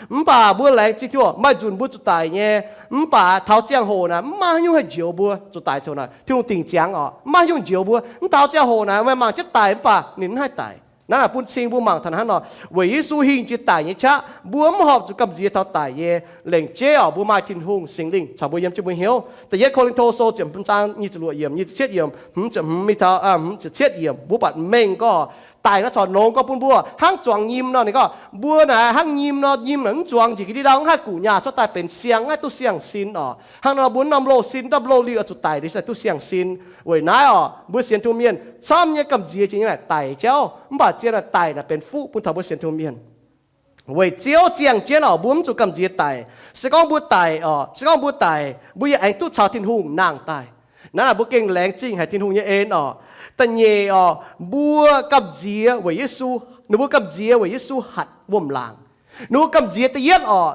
Mv baac mbuo laengz zingh Tin-Hungh maaih nzunc mbuo zuqc daic nyei. Mv baac taux ziangh hoc naaic mv maaih haaix nyungc haih njoux mbuo zuqc daic. Ziouc naaic Tin-Hungh dingc ziangx oc, mv maaih haaix nyungc njoux mbuo. Mv taux ziangh hoc naaic meih mangc jienv daic mv baac ninh mv haih daic. Naaiv naaic bun cing mbuo mangc taux hnangv nor, weic Yesu hingh jiex daic nyei qaqv, mbuo mv horpc zuqc gamh nziex taux daic nyei. Lengc jeiv oc, mbuo maaih Tin-Hungh, Singx Lingh caux mbuo yiem jienv mbuo hnyouv. Da'yietv Ko^lin^to Sou ziepc hmz zaang nyic ziepc luoqc yiemc, nyic ziepc cietv yiemc, hmz ziepc hmz mingh taux, hmz ziepc cietv yiemc, mbuo buatc mengh gorx, daic naaiv corc longx gorx bun mbuo hnangv zuangx nyim nor. Ninh gorx mbuo naaic hnangv nyim nor, nyim naaic mv zuangx njiec ga'ndiev ndau, mv haih guqc nyaah cuotv daaih benx siang, mv haih duqv siang-sin oc. Hnangv nor mbuo norm loz-sin, norm loz-liuh oix zuqc daic liuz se duqv siang-sin. Weic naaiv oc, mbuo sienx Tin-Hungh mienh camv nyei gamh nziex jiex nyei naaic daic jauv, mv baac zien naaic daic naaic benx fuqv bun taux mbuo sienx Tin-Hungh mienh. Weic Ziouv ziangh jienv oc, mbuo mv zuqc gamh nziex daic. Se gorngv mbuo daic oc, se gorngv mbuo daic, mbuo yaac aengx duqv caux Tin-Hungh nangh daaih. Naaiv naaic mbuo gengh laengz zingh haic Tin-Hungh nyei en oc. Da'nyeic oc, mbuo gamh nziex weic Yesu, ninh mbuo gamh nziex weic Yesu hatc wuom-laangc. Ninh mbuo gamh nziex da'yietv oc,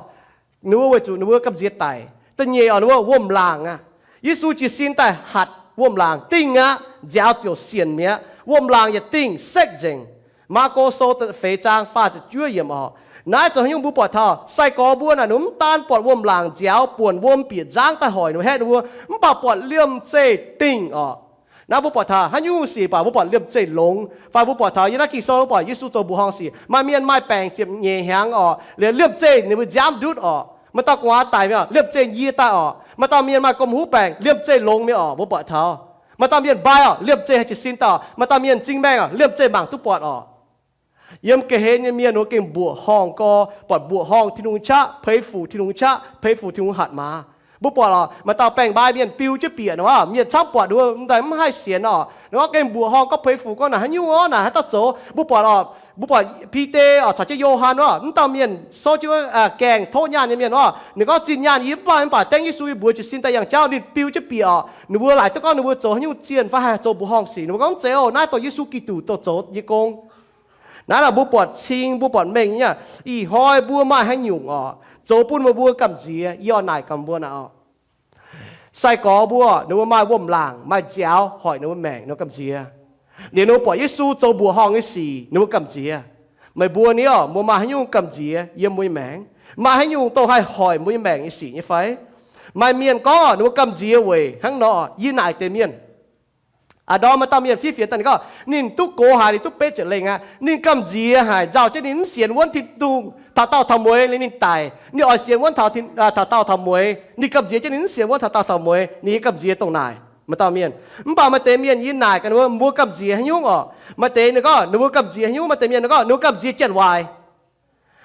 ninh mbuo weic zuqc ninh mbuo gamh nziex daic. Da'nyeic oc, ninh mbuo wuom-laangc aqv. Yesu jiez sin daaih hatc wuom-laangc dingh aqv, nziaaux ziouc sienc mi'aqv. Wuom-laangc yietc dingh sekv nzengc. Maako Sou feix zaang faah ziepc juov yiemc oc. Naaiv zoux haaix nyungc mbuo buatc taux sai-gorx mbuo naaic, ninh mbuo mv daan buatc wuom-laangc nziaaux buonc wuom bieqc nzangv daaih hoic ninh mbuo, haeqv ninh mbuo, mv baac buatc liemh zeih dingh oc. Naaiv mbuo buatc taux haaix nyungc sic baac mbuo buatc liemh zeih longx. Fai mbuo buatc taux yiem naaiv Ging-Sou mbuo buatc Yesu zoux mbuoqc horngh sic, maaih mienh maaih baengc ziepc nyeic hnyangx oc, liuz liemh zeih ninh mbuo nziaamv ndutv oc. Maaih dauh gu'nguaaz daic mi'aqv, liemh zeih yie daaih oc. Maaih dauh mienh maaih gomh huv baengc, liemh zeih longx mi'aqv oc, mbuo buatc taux. Maaih dauh mienh mbai oc, liemh zeih haih jiez sin daaih oc. Maaih dauh mienh m'zing maengh oc, liemh zeih mangc duqv buatc oc. Yiem ga'hlen nyei mienh wuov gengh mbuoqc horngh gorx, buatc mbuoqc horngh Tin-Hungh qaqv, peix fuc Tin-Hungh qaqv, peix fuc Tin-Hungh hatc maaz. Mbuo buatc oc, maaih dauh baengc mbai mienh biu jienv bieqc nor, mienh camv buatc wuov daaih mv haih sienx oc. Ninh gorngv gengh mbuoqc horngh gorx, peix fuc gorx, naaic haaix nyungc oc, naaic haaix dauh zoux? Mbuo buatc oc, mbuo buatc Bide oc caux jienv Yo^han oc, mv dauh mienh souv jienv gaengh tov nyaanh nyei mienh oc. Ninh gorngv zinh nyaanh yie mv baac, mv baac dengv Yesu yie mbuox jiez sin daaih yangh jauv ninh biu jienv bieqc oc. Ninh mbuo laaic duqv gorngv ninh mbuo zoux haaix nyungc zienh fai haih zoux mbuoqc horngh sic. Ninh mbuo gorngv mv zeiz oc, naaiv dongh Yesu Giduc dongh zoux nyei gong. Naaiv naaic mbuo buatc cing, mbuo buatc mengh nyei aqv. Ih hnoi mbuo maaih haaix nyungc oc, zoux bun meih mbuo gamh nziex, yie oix naaic gaax mbuo naaic oc. Sai-gorx mbuo, ninh mbuo maaih wuom-laangc, maaih nziaaux hoic ninh mbuo maengc, ninh mbuo gamh nziex. Liuz ninh mbuo buatc Yesu zoux mbuoqc horngh nyei sic, ninh mbuo gamh nziex. Meih mbuo ni oc, mbuo maaih haaix nyungc gamh nziex yiem mbuo nyei maengc? Maaih haaix nyungc dongh haih hoic mbuo nyei maengc nyei sic nyei fai? Maaih mienh gorngv oc, ninh mbuo gamh nziex weic hnangv nor, yie naaic deix mienh. A'ndorm maaih dauh mienh fiev fienx daaih, ninh gorngv ninh duqv gox haic, ninh duqv betv ziepc lengh aqv, ninh gamh nziex haic, nzauh jienv ninh mv sienx wuonv Tin-Hungh taux daauh taux mueiz liuz ninh daic. Ninh oix sienx wuonv taux, taux daauh taux mueiz. Ninh gamh nziex jienv ninh mv sienx wuonv taux daauh taux mueiz. Ninh nyei gamh nziex dongh naaic, maaih dauh mienh. Mv baac maaih deix mienh yie naaic gaax ninh mbuo, mbuo gamh nziex haaix nyungc oc? Maaih deix ninh gorngv ninh mbuo gamh nziex haaix nyungc? Maaih deix mienh ninh gorngv ninh mbuo gamh nziex janx-waaic.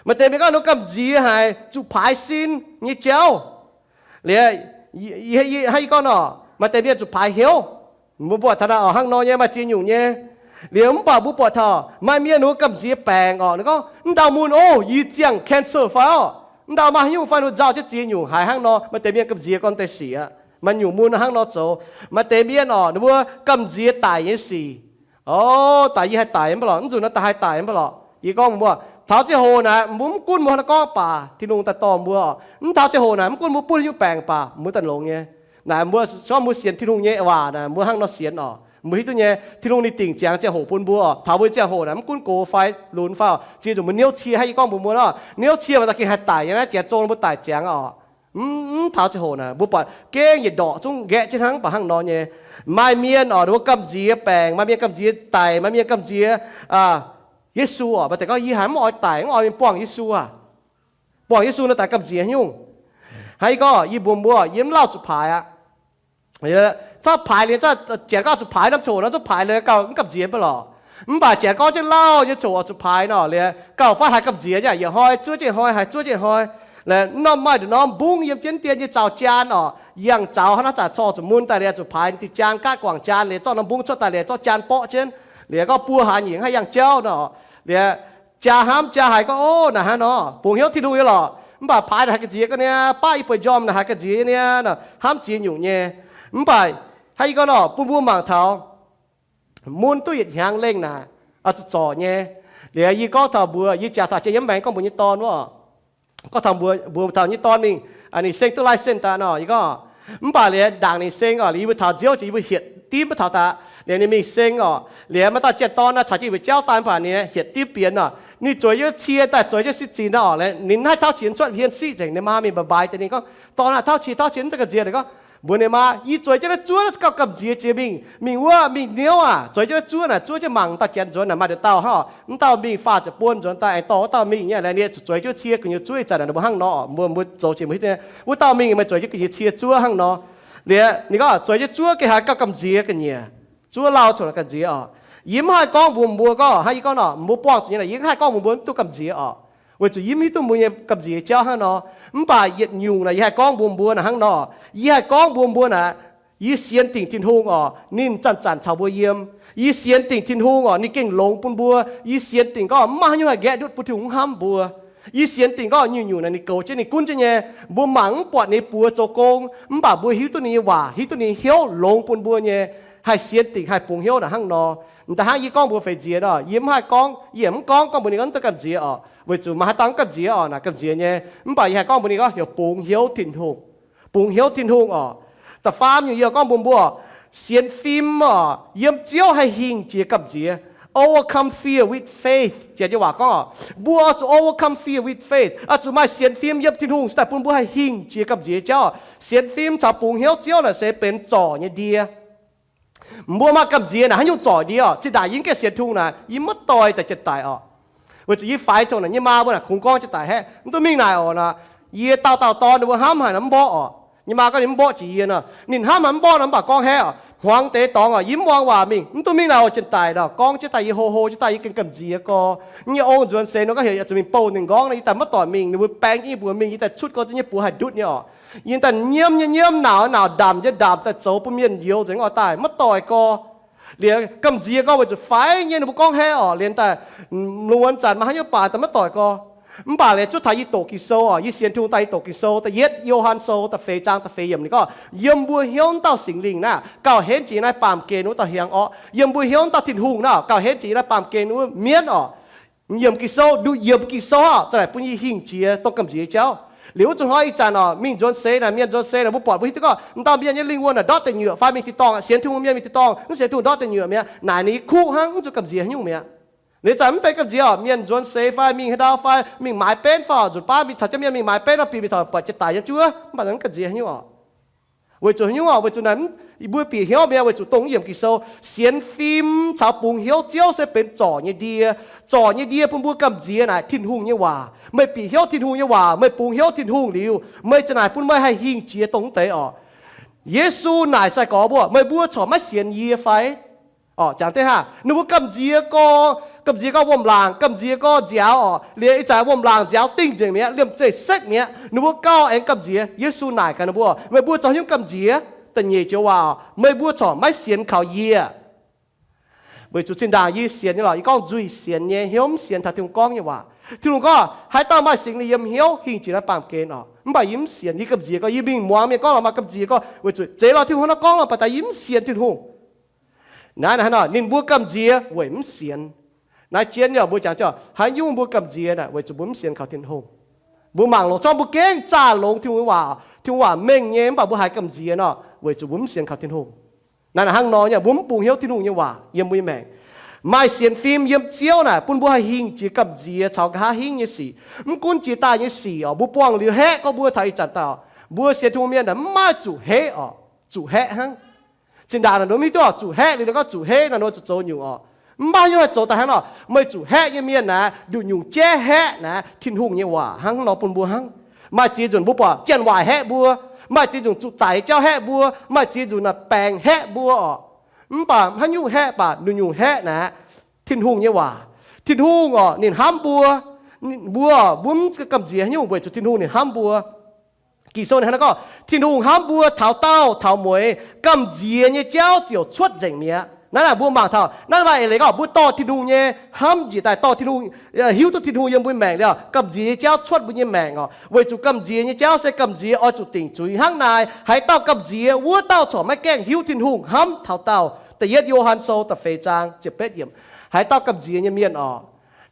Maaih deix mienh gorngv ninh mbuo gamh nziex haic zuqc paaix sin nyei jauv. Liuz, hnangv yie gorngv nor, maaih deix mienh zuqc paaix hnyouv. Mbuo buatc taux naaic oc, hnangv nor nyei maaih ziex nyungc nyei. Liuz mv baac mbuo buatc taux maaih mienh ninh mbuo gamh nziex baengc oc. Ninh gorngv, mv ndau mun oc, yie ziangh cancer fai oc, mv ndau maaih haaix nyungc fai, ninh mbuo nzauh jienv ziex nyungc haiz hnangv nor. Maaih deix mienh gamh nziex gorngv deix sic aqv. Maaih nyungc mun hnangv nor zoux. Maaih deix mienh oc, ninh mbuo gamh nziex daic nyei sic. O, daic, yie haih daic mv baac lorqc, mv nzunc naaiv daaih haih daic mv baac lorqc. Yie gorngv mbuo, taux ziangh hoc naaic mbuo mv gunv mbuo hnangv naaiv gorngv baac, Tin-Hungh daaih dorh mbuo oc. Mv taux ziangh hoc naaic mv gunv mbuo buov haaix nyungc baengc baac, mbuo daaih longx nyei. Naaic mbuo se gorngv mbuo sienx Tin-Hungh nyei waac naaic, mbuo hnangv nor sienx oc. Mbuo hiuv duqv nyei, Tin-Hungh ninh dingc ziangx ziangh hoc bun mbuo oc. Taux mbuo ziangh hoc naaic mv gunv gox fai lunx fai oc, ziex nyungc mbuo niouv cie hnangv yie gorngv mbuox mbuo nor, niouv cie maaih daaih gengh haih daic nyei naaiv, janx zong mbuo daic ziangx oc. Mv, mv taux ziangh hoc naaic mbuo buatc gengh yietc ndorqc zungv nqaeqv jienv hnangv, mv baac hnangv nor nyei. Maaih mienh oc, ninh mbuo gamh nziex baengc, maaih mienh gamh nziex daic, maaih mienh gamh nziex Yesu oc. Maaih deix gorngv, yie haiz mv oix daic, mv oix mingh buangh Yesu aqv. Buangh Yesu nor daaih gamh nziex haaix nyungc? Hnangv yie gorngv, yie mbuox mbuo, yie mv lauh zuqc paaix aqv. Zorqv paaix liuz, janx gorngv zuqc paaix norm ziangh hoc nor, zuqc paaix liuz gauh mv gamh nziex mv baac lorqc. Mv baac janx gorngv jienv lauh nyei ziangh hoc zuqc paaix nor, liuz gauh fatv haiz gamh nziex nyei, yietc hnoi zuov jienv hnoi, haiz zuov jienv hnoi. Liuz norm maaih nduqc norm mbungv yiem jienv dien nyei zaux jaan oc, yangh zaux hnangv naaiv zanc corc zuqc mun daaih liuz zuqc paaix diuh jaan, gaatv guangc jaan liuz zorqv norm mbungv cuotv daaih liuz zorqv jaan borqv jienv, liuz gorngv buo hlaax nyeic hnangv yangh jauv nor. Liuz jaa hnamv jaa haiz gorngv, o, naaic hnangv nor bungx hnyouv Tin-Hungh nyei lorqc, mv baac paaix naaic haiz gamh nziex ga'naaiv, baqv yie bueix njormh naaic haiz gamh nziex nyei niaa, hnamv ziex nyungc nyei. Mv baac hnangv yie gorngv nor, bun mbuo mangc taux mun duqv yietc hnyangx lengh naaic, oix zuqc zorc nyei. Liuz yie gorngv taux mbuo, yie jaax taux jiex yiem maengx gorngv mbuox nyei dorn wuov, gorngv taux mbuox, mbuox taux nyei dorn mingh, ninh seng duqv license daaih nor, yie gorngv, mv baac liuz ndaangc ninh seng oc, liuz yie mbuo taux nziouv jiex yie mbuo hietc dimv maiv taux daaih. Liuz ninh mingh seng oc, liuz maaih dauh janx-dorn naaic caux jienv yie mbuo jauv daaih mv baac ninh hietc dimv bienx oc. Ninh zueiz jienv cie daaih, zueiz jienv si zinh oc. Ninh mv haih tauv qiex cuotv hmien siqv nzengc. Ninh maa mingh mbaaix mbaaix deix ninh gorngv, dorn aah, tauv qiex, tauv qiex, mv duqv gamh nziex. Ninh gorngv, Mbuox ninh maa, Yie zueiz jienv naaiv zuov gauh gamh nziex jiex mingh, mingh wuov mingh niouv aac. Zueiz jienv naaiv zuov naaic, zuov jienv mangc dauh janx nzuonx naaic, maaih nduqc dauh hnangv, mv dauh mingh faah ziepc buon nzuonx daaih aengx dorh wuov dauh mingh nyei. Laengz ninh zuqc zueiz jienv cie gu'nyuoz zuov. Ih zanc naaic mbuo hnangv nor, mbuo, mbuo zoux jiex mbuo hiuv duqv wuov dauh mingh maaih zueiz jienv gu'nyuoz cie zuov hnangv nor. Liuz ninh gorngv zueiz jienv zuov gengh haiz gauh gamh nziex ga'nyiec. Zuov lauh corc gamh nziex oc. Yie mv haih gorngv mbuox mbuo gorngv, hnangv yie gorngv nor, mbuo buangh zuqc nyei naaic, yie mv haih gorngv mbuox mbuo mv duqv gamh nziex oc, weic zuqc yie mv hiuv duqv mbuo nyei gamh nziex jauv hnangv nor. Mv baac yietc nyungc naaic yie haih gorngv mbuox mbuo naaic hnangv nor, yie haih gorngv mbuox mbuo naaic, yie sienx dingc Tin-Hungh oc, ninh zanc-zanc caux mbuo yiem. Yie sienx dingc Tin-Hungh oc, ninh gengh longx bun mbuo. Yie sienx dingc gorngv mv maaih haaix nyungc haih nqaeqv ndutv bun Tin-Hungh mv hnamv mbuo. Yie sienx dingc gorngv nyungc-nyungc naaic ninh goux jienv, ninh gunv jienv nyei. Mbuo mangc mv buatc ninh nyei buoz zoux gong, mv baac mbuo hiuv duqv ninh nyei waac, hiuv duqv ninh hnyouv longx bun mbuo nyei, haih sienx dingc, haih bungx hnyouv naaic hnangv nor. Da'hnangv yie gorngv mbuox feix nziex nor, yie mv haih gorngv, yie mv gorngv gorngv mbuox ninh gorngv mv duqv gamh nziex oc, weic zuqc maaih haaix dauh mv gamh nziex oc, naaic gamh nziex nyei. Mv baac yie haih gorngv mbuox ninh gorngv heuc bungx hnyouv Tin-Hungh, bungx hnyouv Tin-Hungh oc. Da'faam nyungc yie gorngv mbuox mbuo, sienx fim oc, yiem Ziouv haih hingh jiex gamh nziex. Overcome fear with faith. Janx nyei waac gorngv oc, mbuo oix zuqc overcome fear with faith, oix zuqc maaih sienx fim yiem Tin-Hungh cingx daaih bun mbuo haih hingh jiex gamh nziex jauv. Sienx fim caux bungx hnyouv Ziouv naaic se benx zorc nyei ndie. Mbuo maaih gamh nziex naaic haaix nyungc zorc ndie oc? Zinh ndaangc yie mv gaengh sienx Tin-Hungh naaic, yie maiv doix daaih jiex daic oc. Weic zuqc yie faix congx naaic, nyei maa mbuo naaic kungx gorngv jiex daic haeqv, mv duqv mingh naaic oc. Naaic yie dauh dauh dorn ninh mbuo hnamv haic naaic mv mborqv oc. Nyei maa gorngv ninh mv mborqv jiex yie nor, ninh hnamv haic mv mborqv nor, mv baac gorngv haeqv oc. Hmuangx deix dorngx oc, yie mv muangx waac mingh, mv duqv mingh naaic oc, jiex daic nor. Gorngv jienv daaih yie hlo hlo jienv daaih yie gengh gamh nziex gorx. Nyei ong nzuonx seix nor gorngv heuc zuqc mingh bouh ninh nqorngv nor, yie daaih maiv doic mingh. Ninh mbuo baeng jienv yie mbuox mingh, yie daaih cuotv gorx yie nyei buoz haih ndutv nyei oc. Yie daaih nyiemv nyei nyiemv, nauz nauz, ndamc nyei ndamc, daaih zoux bun mienh njoux nzengc oix daaih maiv doic gorx. Liuz gamh nziex gorx weic zuqc faix nyei ninh mbuo gorngv haeqv oc. Liuz daaih lungh wuonh zanc maaih haaix nyungc baac daaih maiv doic gorx. Mv baac liuz cuotv taux yie doqc Ging-Sou oc, yie sienx Tin-Hungh daaih yie doqc Ging-Sou, da'yietv Yo^han Sou da'feix zaang da'feix yiemc ninh gorngv, yiem mbuo hnyouv wuov dauh Singx Lingh naaiv gauh henv jiex naaiv baamh gen wuov dauh hiaang orqv. Yiem mbuo hnyouv wuov dauh Tin-Hungh naaiv gauh henv jiex naaiv baamh gen wuov mienv oc. Yiemc Ging-Sou, nduqc yiemc Ging-Sou oc, za'naaic bun yie hingh jiex dongh gamh nziex jauv. Liuz wuov zuqc hnoi ih zanc oc, mingh nzuonx seix naaic, mienh nzuonx seix naaic, mbuo buatc mbuo hiuv duqv gorngv m'dauh mienh nyei lingh wuonh naaic ndortv deic nyuoqc fai mingh tin-dorngh, sienx Tin-Hungh mienh mingh tin-dorngh, mv sienx Tin-Hungh ndortv deic nyuoqc mi'aqv. Naaic ninh kuv hnangv, mv zuqc gamh nziex haaix nyungc mi'aqv. Liuz zanc mv benx gamh nziex oc, mienh nzuonx seix fai mingh haaix ndau fai mingh maaiz benv fai oc, nzunc baav mingh caux jienv mienh mingh maaiz benv nor, bieqc mingh taux buatc jiex daic nyei juov, mv baac mv gamh nziex haaix nyungc oc. Weic zuqc haaix nyungc oc? Weic zuqc naaic mbuo bieqc hnyouv mi'aqv, weic zuqc dongh yiem Ging-Sou, sienx fim caux bungx hnyouv Ziouv se benx zorc nyei ndie. Zorc nyei ndie bun mbuo gamh nziex naaic Tin-Hungh nyei waac. Meih bieqc hnyouv Tin-Hungh nyei waac, meih bungx hnyouv Tin-Hungh liuz, meih za'naaic bun meih haih hingh jiex dongh mv deix oc. Yesu naaic sai-gorx mbuo, meih mbuo corc maiv sienx yie fai? Oc, jangx deix haac, ninh mbuo gamh nziex gorx, gamh nziex gorx wuom-laangc, gamh nziex gorx nziaaux oc. Liuz ih zanc wuom-laangc nziaaux dingh nzengc mi'aqv, liemh zeih sekv mi'aqv, ninh mbuo gauh aengx gamh nziex. Yesu naaic gaax ninh mbuo, meih mbuo zoux haaix nyungc gamh nziex? Da'nyeic joux waac oc, meih mbuo corc maiv sienx kaux yie. Weic zuqc zinh ndaangc yie sienx nyei lorqc, yie gorngv nzuih sienx nyei, hnyouv mv sienx taux Tin-Hungh gorngv nyei waac. Tin-Hungh gorngv haaix dauh maaih Singx Lingh yiem hnyouv hingh jiex naaiv baamh gen oc. Mv baac yie mv sienx, yie gamh nziex gorx, yie mingh muangx mienh gorngv lorqc, maaih gamh nziex gorx, weic zuqc zeiz lorz Tin-Hungh hnangv nor gorngv lorqc, baac daaih yie mv sienx Tin-Hungh. Naaiv, naaiv nor ninh mbuo gamh nziex weic mv sienx. Naaiv jienv yaac mbuo jangx jienv, haaix nyungc mbuo gamh nziex naaic weic zuqc mbuo mv sienx kaux Tin-Hungh. Mbuo mangc longc zorngv mbuo gengh zaah longx Tin-Hungh waac, Tin-Hungh waac mengh nyei, mv baac mbuo haiz gamh nziex nor, weic zuqc mbuo mv sienx kaux Tin-Hungh. Naaiv hnangv nor nyei, mbuo mv bungx hnyouv Tin-Hungh nyei waac yiem mbuo nyei maengc. Maaih sienx fim yiem Ziouv naaic bun mbuo haih hingh jiex gamh nziex caux nqa'haav hingv nyei sic. Mv gunv jiex daaih nyei sic oc, mbuo buangh liuz haeqv gorngv mbuo taux ih zanc daaih oc, mbuo sienx Tin-Hungh mienh naaic mv maaih zuqc haeqv oc, zuqc haeqv hnangv. Zinh ndaangc naaic nor mv hiuv duqv oc, zuqc haeqv liuz nor gorngv zuqc haeqv naaic nor zuqc zoux nyungc oc. Mv baac yie haih zoux daaih hnangv nor, meih zuqc haeqv nyei mienh naaic, nduqc nyungc jaiv haeqv naaic Tin-Hungh nyei waac hnangv nor bun mbuo hnangv. Maaih ziex nzunc mbuo buatc janx-waaic haeqv mbuo, maaih ziex nzunc zuqc daic nyei jauv haeqv mbuo, maaih ziex nzunc naaic baengc haeqv mbuo oc. Mv baac haaix nyungc haeqv baac nduqc nyungc haeqv naaic Tin-Hungh nyei waac. Tin-Hungh oc, ninh hnamv mbuo. Mbuo, mbuo mv gamh nziex haaix nyungc weic zuqc Tin-Hungh ninh hnamv mbuo. Ging-Sou ninh hnangv naaiv gorngv, Tin-Hungh hnamv mbuo taux daauh taux mueiz, gamh nziex nyei jauv ziouc cuotv nzengc mi'aqv. Naaiv naaic mbuo mangc taux naaiv maaih eix leiz gorngv mbuo dorh Tin-Hungh nyei hnamv njiec daaih, dorh Tin-Hungh, hiuv duqv Tin-Hungh yiem mbuo maengc liuz, gamh nziex nyei jauv cuotv mbuo nyei maengc oc. Weic zuqc gamh nziex nyei jauv se gamh nziex oix zuqc dingc zuiz hnangv naaic. Haaix dauh gamh nziex, wuov dauh corc maiv gaengh hiuv Tin-Hungh hnamv taux daauh. Da'yietv Yo^han Sou da'feix zaang ziepc betv yiemc. Haaix dauh gamh nziex nyei mienh oc,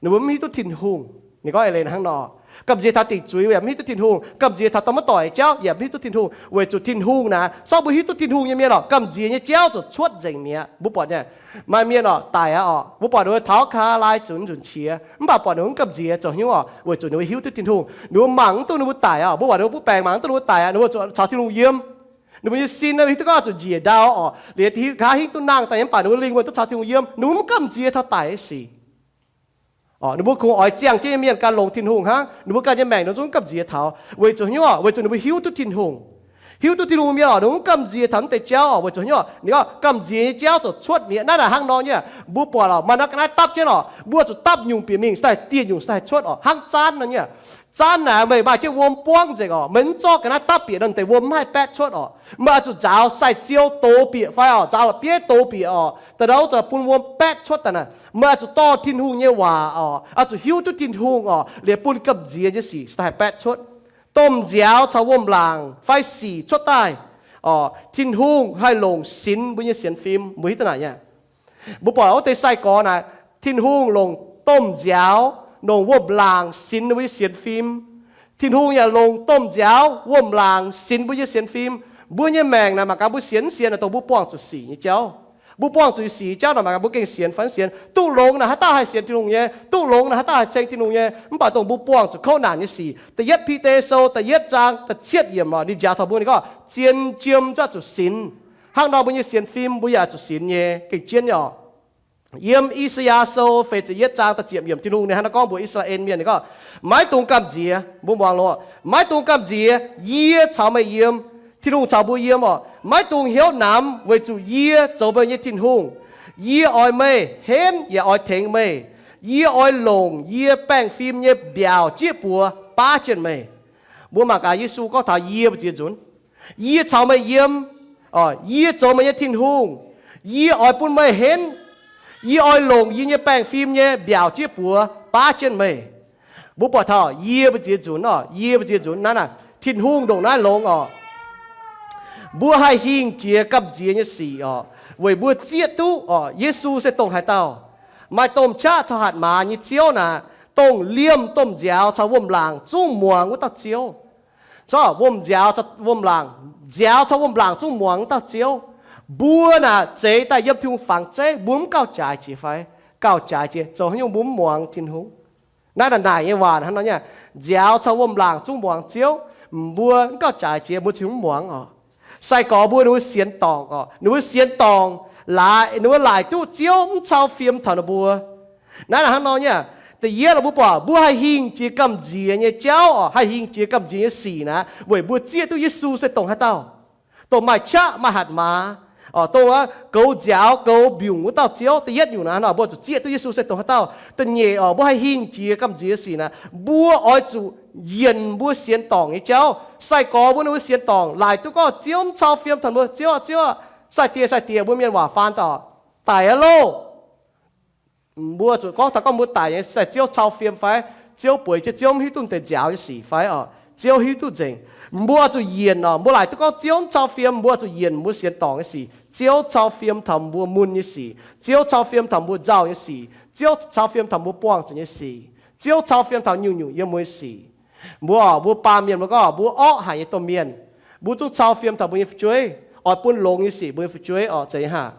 ninh mbuo mv hiuv duqv Tin-Hungh. Ninh gorngv eix leiz hnangv nor, gamh nziex taux dingc zuiz yaac mv hiuv duqv Tin-Hungh, gamh nziex taux dongh maiv doic jauv yaac mv hiuv duqv Tin-Hungh. Weic zuqc Tin-Hungh naaic, sortv mbuo hiuv duqv Tin-Hungh nyei mienh oc, gamh nziex nyei jauv ziouc cuotv nzengc mi'aqv. Mbuo buatc nyei, maaih mienh oc, daic aqv oc, mbuo buatc ninh mbuo taux kaav laai zuqc nzunc qiex, mv baac buatc ninh mbuo mv gamh nziex zoux haaix nyungc oc? Weic zuqc ninh mbuo hiuv duqv Tin-Hungh. Ninh mbuo mangc mv duqv ninh mbuo daic oc, mbuo buatc ninh mbuo butv baengc mangc mv duqv ninh mbuo daic aqv, ninh mbuo zuqc caux Tin-Hungh yiem. Ninh mbuo nyei sin naaiv hiuv duqv gorngv zuqc njiec ndau orqc, liuz nqa'haav hingv duqv nangh daaih yiem mv baac ninh mbuo lingh wuonh duqv caux Tin-Hungh yiem, ninh mbuo mv gamh nziex taux daic nyei sic. Orqc, ninh mbuo kungx oix ziangh jienv nyei mienh gan longx Tin-Hungh hnangv, ninh mbuo ganh nyei maengc ninh zungv mv gamh nziex taux. Weic zuqc haaix nyungc orqc? Weic zuqc ninh mbuo hiuv duqv Tin-Hungh. Hiuv duqv Tin-Hungh mienh orqc, ninh mbuo mv gamh nziex taux mv deix jauv orqc. Weic zuqc haaix nyungc orqc? Ninh gorngv gamh nziex nyei jauv ziouc cuotv mi'aqv. Naaiv naaic hnangv nor nyei, mbuo buatc orqc, maaih naaiv ga'naaiv dapv jienv orqc, mbuo zuqc dapv nyungc bieqc mingh, se daaih dieh nyungc se daaih cuotv orqc. Hnangv zaanv nor nyei, zaanv naaic meih maaih jienv wuom buangv nzengc orqc, meih mv zorqv ga'naaiv dapv bieqc nor, deix wuom mv haih baetv cuotv orqc. Meih oix zuqc nzaaux sai-ziou dox bieqc fai orqc, nzaaux la'bieiv dox bieqc orqc, da'ndauh zuqc bun wuom baetv cuotv daaih naaic. Meih oix zuqc dorh Tin-Hungh nyei waac orqc, oix zuqc hiuv duqv Tin-Hungh orqc, liuz bun gamh nziex nyei sic se daaih haih baetv cuotv. Domh nziaaux caux wuom-laangc fai sic cuotv daaih orqc, Tin-Hungh haih longc sinx mbuo nyei sienx fim. Mbuo hiuv duqv naaic nyei? Mbuo buatc wuov deix sai-gorx naaic, Tin-Hungh longc domh nziaaux, longc wuom-laangc sinx ninh mbuo nyei sienx fim. Tin-Hungh yaac longc domh nziaaux, wuom-laangc sinx mbuo nyei sienx fim. Mbuo nyei maengc naaic mangc gaax mbuo sienx mv sienx naaic, dongh mbuo buangh zuqc sic nyei jauv. Mbuo buangh zuqc sic nyei jauv naaic mangc gaax mbuo gengh sienx fai mv sienx. Duqv longx naaic haaix dauh haih sienx Tin-Hungh nyei, duqv longx naaic haaix dauh haih ceng Tin-Hungh nyei. Mv baac dongh mbuo buangh zuqc kouv naanc nyei sic. Da'yietv Bide Sou da'yietv zaang da'cietv yiemc orqc, ninh njaaux taux mbuo, ninh gorngv zien jiem zuqc sinx. Hnangv nor mbuo nyei sienx fim mbuo yaac zuqc sinx nyei, gengh jienv nyei orqc. Yiem I^saa^yaa Sou feix ziepc yietv zaang da'ziepc yiemc, Tin-Hungh ninh hnangv naaiv gorngv mbuox I^saa^laa^en Mienh, ninh gorngv, maiv dungx gamh nziex, mbuo muangx loz, maiv dungx gamh nziex, yie caux meih yiem. Tin-Hungh caux mbuo yiem orqc. Maiv dungx hnyouv namx, weic zuqc yie zoux meih nyei Tin-Hungh. Yie oix meih, henv yaac oix tengx meih. Yie oix longc yie baengh fim nyei mbiaauc jieqv buoz baav jienv meih. Mbuo mangc gaax Yesu gorngv taux yie mbu'ziex nzunc, yie caux meih yiem, yie zoux meih nyei Tin-Hungh, yie oix bun meih henv, yie oix longc yie nyei baengh fim nyei mbiaauc jieqv buoz baav jienv meih. Mbuo buatc taux yie mbu'ziex nzunc orqc, yie mbu'ziex nzunc naaiv naaic, Tin-Hungh ndongc naaiv longx orqc. Mbuo haih hingh jiex gamh nziex nyei sic orqc, weic mbuo zieqv duqv orqc, Yesu se dongh haaix dauh. Maaih domh qaqv caux hatc maaz nyei Ziouv naaic, dongh liemh domh nziaaux caux wuom-laangc zungv muangx wuov dauh Ziouv. Caux wuom-nziaaux, wuom-laangc, nziaaux caux wuom-laangc zungv muangx wuov dauh Ziouv. Mbuo naaic zeix daaih yiem Tin-Hungh fangx zeiv, mbuo mv gauh jaaix jiex fai? Gauh jaaix jiex. Zoux haaix nyungc mbuo mv muangx Tin-Hungh? Naaiv naaic nyei waac hnangv nor nyei, nziaaux caux wuom-laangc zungv muangx Ziouv, mbuo mv gauh jaaix jiex, mbuo ziouc mv muangx orqc. Sai-gorx mbuo ninh mbuo sienx dorngc orqc, ninh mbuo sienx dorngc, laaix ninh mbuo laaic duqv Ziouv mv cau fiem taux ninh mbuo. Naaiv naaic hnangv nor nyei, da'yietv mbuo buatc mbuo haih hingh jiex gamh nziex nyei jauv orqc, haih hingh jiex gamh nziex nyei sic naaic, weic mbuo zieqv duqv Yesu se dongh haaix dauh. Dongh maaih qaqv maaih hatc maaz, dongh goux nziaaux goux mbiungc wuov dauh Ziouv. Da'yietv nyungc naaic nor mbuo zuqc zieqv duqv Yesu se dongh haaix dauh. Da'nyeic orqc, mbuo haih hingh jiex gamh nziex sic naaic, mbuo oix zuqc yienc mbuo sienx dorngc nyei jauv. Sai-gorx mbuo ninh mbuo sienx dorngc laaic duqv gorngv Ziouv mv cau fiem taux mbuo, Ziouv, Ziouv, sai-diex, sai-diex, mbuo mienh waac faan daaih, daic aqv loh. Mbuo zuqc gorngv taux gorngv mbuo daic nyei se Ziouv cau fiem fai? Ziouv bueix jienv, Ziouv mv hiuv duqv deix nziaaux nyei sic fai orqc? Ziouv hiuv duqv nzengc. Mbuo oix zuqc yienc orqc, mbuo laaic duqv gorngv Ziouv mv cau fiem, mbuo oix zuqc yienc mbuo sienx dorngc nyei sic. Ziouv cau fiem taux mbuo mun nyei sic. Ziouv cau fiem taux mbuo nzauh nyei sic. Ziouv cau fiem taux mbuo buangh zuqc nyei sic. Ziouv cau fiem taux nyungc-nyungc yiem mbuo nyei sic. Mbuo orqc, mbuo baamh mienh mbuo gorngv mbuo orqv haic nyei domh mienh, mbuo zungv cau fiem taux mbuo nyei fu'jueiv, oix bun longx nyei sic mbuo nyei fu'jueiv orqc, zeiz haic.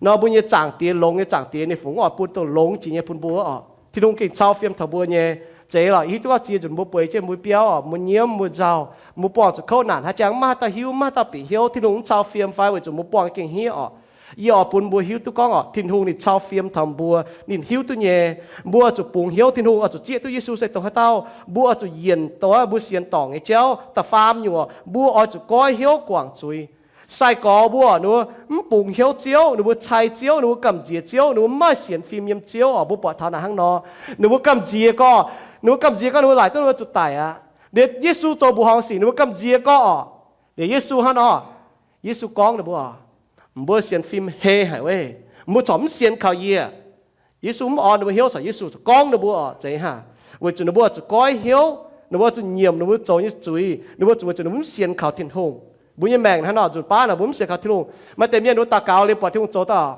Nor mbuo nyei Zaangc Diex, longx nyei Zaangc Diex, ninh fungx oix bun dongh longx jiex nyei bun mbuo orqc. Tin-Hungh gengh cau fiem taux mbuo nyei. Zeiz lorqc, hiuv duqv gorngv ziex nzunc mbuo bueix jienv mbuo biauv orqc, mbuo nyiemv mbuo nzauh, mbuo buangh zuqc kouv naanc, haaix jangx mv maaih haaix dauh hiuv, mv maaih haaix dauh bieqc hnyouv, Tin-Hungh mv cau fiem fai? Weic zuqc mbuo buangh gengh hniev orqc. Yie oix bun mbuo hiuv duqv gorngv orqc, Tin-Hungh ninh cau fiem taux mbuo, ninh hiuv duqv nyei. Mbuo oix zuqc bungx hnyouv, Tin-Hungh oix zuqc zieqv duqv Yesu se dongh haaix dauh. Mbuo oix zuqc yienc dongh mbuo sienx dorngc nyei jauv. Da'faam nyungc, mbuo oix zuqc goiv hnyouv guangc zuiz. Sai-gorx mbuo ninh mbuo mv bungx hnyouv Ziouv, ninh mbuo cai Ziouv, ninh mbuo gamh nziex Ziouv, ninh mbuo mv maaih sienx fim yiem Ziouv orqc. Mbuo buatc taux naaic hnangv nor, ninh mbuo gamh nziex gorqv, ninh mbuo gamh nziex gorqv, ninh mbuo laaic duqv ninh mbuo zuqc daic aqv. Liuz Yesu zoux mbuoqc horngh sic, ninh mbuo gamh nziex gorqv orqc. Liuz Yesu hnangv nor, Yesu gorngv ninh mbuo, mbuo sienx fim hei haic weic mbuo corc mv sienx kaux yie. Yesu mv orn ninh mbuo hnyouv, corc Yesu gorngv ninh mbuo oc, zeiz hnangv. Weic zuqc ninh mbuo zuqc goiv hnyouv, ninh mbuo zuqc nyiemc ninh mbuo zoux nyei zuiz, ninh mbuo zuqc, weic zuqc ninh mbuo mv sienx kaux Tin-Hungh. Mbuo nyei maengc hnangv nor, nzunc baav nor mbuo mv sienx kaux Tin-Hungh. Maaih deix mienh ninh mbuo daux gaux liuz buatc Tin-Hungh zoux daaih,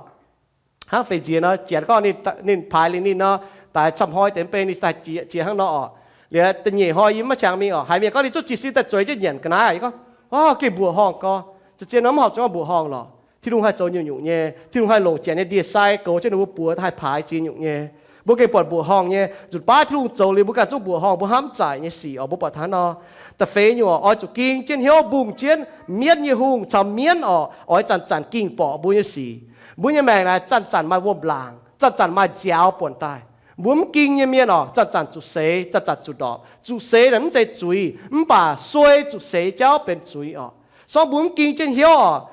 hnangv feix nziex nor, janx gorngv ninh, ninh paaix liuz ninh nor, daaih camv hnoi deix mv bei ninh daaih jiex, jiex hnangv nor oc. Liuz da'nyeic hnoi yie mv maaih qangx mingh oc, haiz mienh gorngv ninh zungv jiez sin daaih zueiz jienv nyanc ga'naaiv, yie gorngv, Orv, gengh mbuoqc horngh gorx. Za'gengh nor mv horpc zuqc gorngv mbuoqc horngh lorqc. Tin-Hungh haih zoux nyungc-nyungc nyei. Tin-Hungh haih longc janx nyei ndie-sai goux jienv ninh mbuo buoz, haih paaix ziex nyungc nyei. Mbuo gengh buatc mbuoqc horngh nyei, nzunc baav Tin-Hungh zoux liuz mbuo ganh zungv mbuoqc horngh, mbuo hnamv zaaic nyei sic oc. Mbuo buatc taux nor, da'feix nyungc oc, oix zuqc ging jienv hnyouv mbungh jienv mienv nyei hungh caux mienv oc, oix zanc-zanc ging borqc mbuo nyei sic. Mbuo nyei maengc naaic zanc-zanc maaih wuom-laangc, zanc-zanc maaih nziaaux buonc daaih. Mbuo mv ging nyei mienh oc, zanc-zanc zuqc seix, zanc-zanc zuqc ndorpc. Zuqc seix naaic mv zeiz zuiz, mv baac suei zuqc seix jauv benx zuiz oc. Sorng mbuo mv ging jienv hnyouv oc.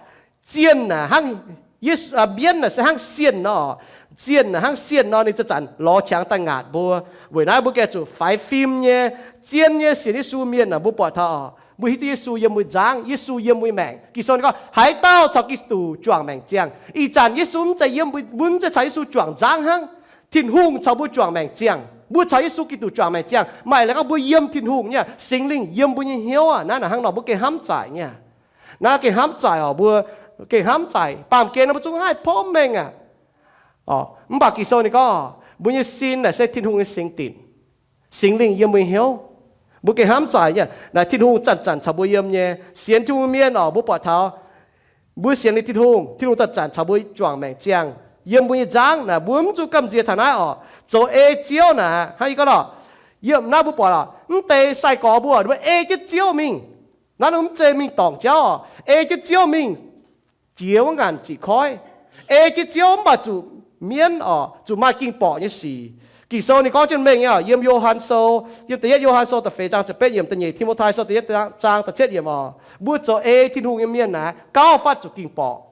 Zienh naaic hnangv, mienv naaic se hnangv sienh nor. Zienh naaic hnangv sienh nor, ninh zanc-zanc lorz qangx daaih ngaatc mbuo. Weic naaiv mbuo gengh zuqc faix fim nyei, zien nyei sienx Yesu mienh naaic, mbuo buatc taux oc, mbuo hiuv duqv Yesu yiem mbuo nzangv, Yesu yiem mbuo maengc. Ging-Sou ninh gorngv, haaix dauh caux Giduc juangc maengc ziangh. Ih zanc Yesu mv zeiz yiem, mbuo mv zeiz caux Yesu juangc nzangv hnangv. Tin-Hungh caux mbuo juangc maengc ziangh. Mbuo caux Yesu Giduc juangc maengc ziangh, maaih laaix gorngv mbuo yiem Tin-Hungh nyei, Singx Lingh yiem mbuo nyei hnyouv aqv. Naaiv naaic hnangv nor mbuo gengh hnamv zaaic nyei. Naaiv gengh hnamv zaaic oc, mbuo gengh hnamv zaaic. Baamh gen nor mbuo zungv haih porv mengh aqv. Mv baac Ging-Sou ninh gorngv, mbuo nyei sin naaic se Tin-Hungh nyei singx dinc. Singx Lingh yiem mbuo nyei hnyouv. Mbuo gengh hnamv zaaic nyei. Naaic Tin-Hungh zanc-zanc caux mbuo yiem nyei. Sienx Tin-Hungh mienh oc, mbuo buatc taux mbuo sienx liuz Tin-Hungh, Tin-Hungh zanc-zanc caux mbuo juangc maengc ziangh. Yiem mbuo nyei nzangv naaic, mbuo mv zuqc gamh nziex taux naaiv oc. Zoux ei Ziouv naaic, hnangv yie gorngv oc, yiem naaiv mbuo buatc oc, mv deix sai-gorx mbuo, mbuo ei jienv Ziouv mingh. Naaiv mv zeiz mingh dorngc jauv oc. Ei jienv Ziouv mingh jiex wuov ngaanc ziqc koiv. Ei jienv Ziouv mv baac zuqc mienv oc, zuqc maaih ging borqc nyei sic. Ging-Sou ninh gorngv jienv mengh nyei oc, yiem Yo^han Sou, yiem da'yietv Yo^han Sou da'feix zaang ziepc betv yiemc, da'nyeic Ti^mo^tai Sou da'yietv zaang da'cietv yiemc oc, mbuo zoux ei Tin-Hungh nyei mienh naaic, gauh fatv zuqc ging borqc.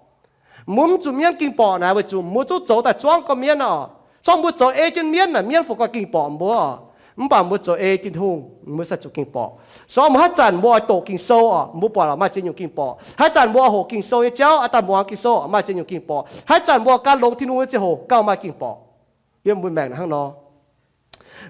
Mbuo mv zuqc mienv ging borqc naaic weic zuqc mbuo zungv zoux daaih zuangv gorqv-mienv oc. Corngv mbuo zoux ei jienv mienv naaic, mienv fungc gauh ging borqc mbuo oc. Mv baac mbuo zoux ei Tin-Hungh, mbuo sai zuqc ging borqc. Sorng mbuo haaix zanc mbuo oix doqc Ging-Sou oc, mbuo buatc maaih ziex nyungc ging borqc. Haaix zanc mbuo oix hoqc Ging-Sou nyei jauv, aa daaih muangx Ging-Sou maaih ziex nyungc ging borqc. Haaix zanc mbuo oix gan longx Tin-Hungh nyei ziangh hoc gauh maaih ging borqc. Yiem mbuo maengc hnangv nor.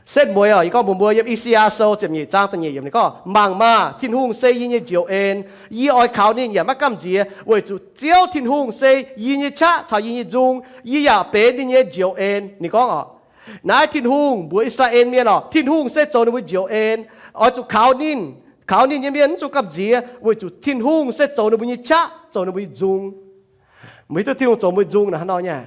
Setv mueiz oc, yie gorngv mbuox mbuo yiem I^saa^yaa Sou ziepc nyeic zaang da'nyeic yiemc ninh gorngv, mangc maah! Tin-Hungh se yie nyei njoux en. Yie oix kaux ninh yaac maiv gamh nziex, weic zuqc Ziouv Tin-Hungh se yie nyei qaqv caux yie nyei nzung. Yie yaac benx ninh nyei njoux en. Ninh gorngv oc, naaiv Tin-Hungh mbuox I^saa^laa^en Mienh oc, Tin-Hungh se zoux ninh mbuo njoux en. Oix zuqc kaux ninh. Kaux ninh nyei mienh mv zuqc gamh nziex, weic zuqc Tin-Hungh se zoux ninh mbuo nyei qaqv, zoux ninh mbuo nyei nzung. Mbuo hiuv duqv Tin-Hungh zoux mbuo nzung naaic hnangv nor nyei.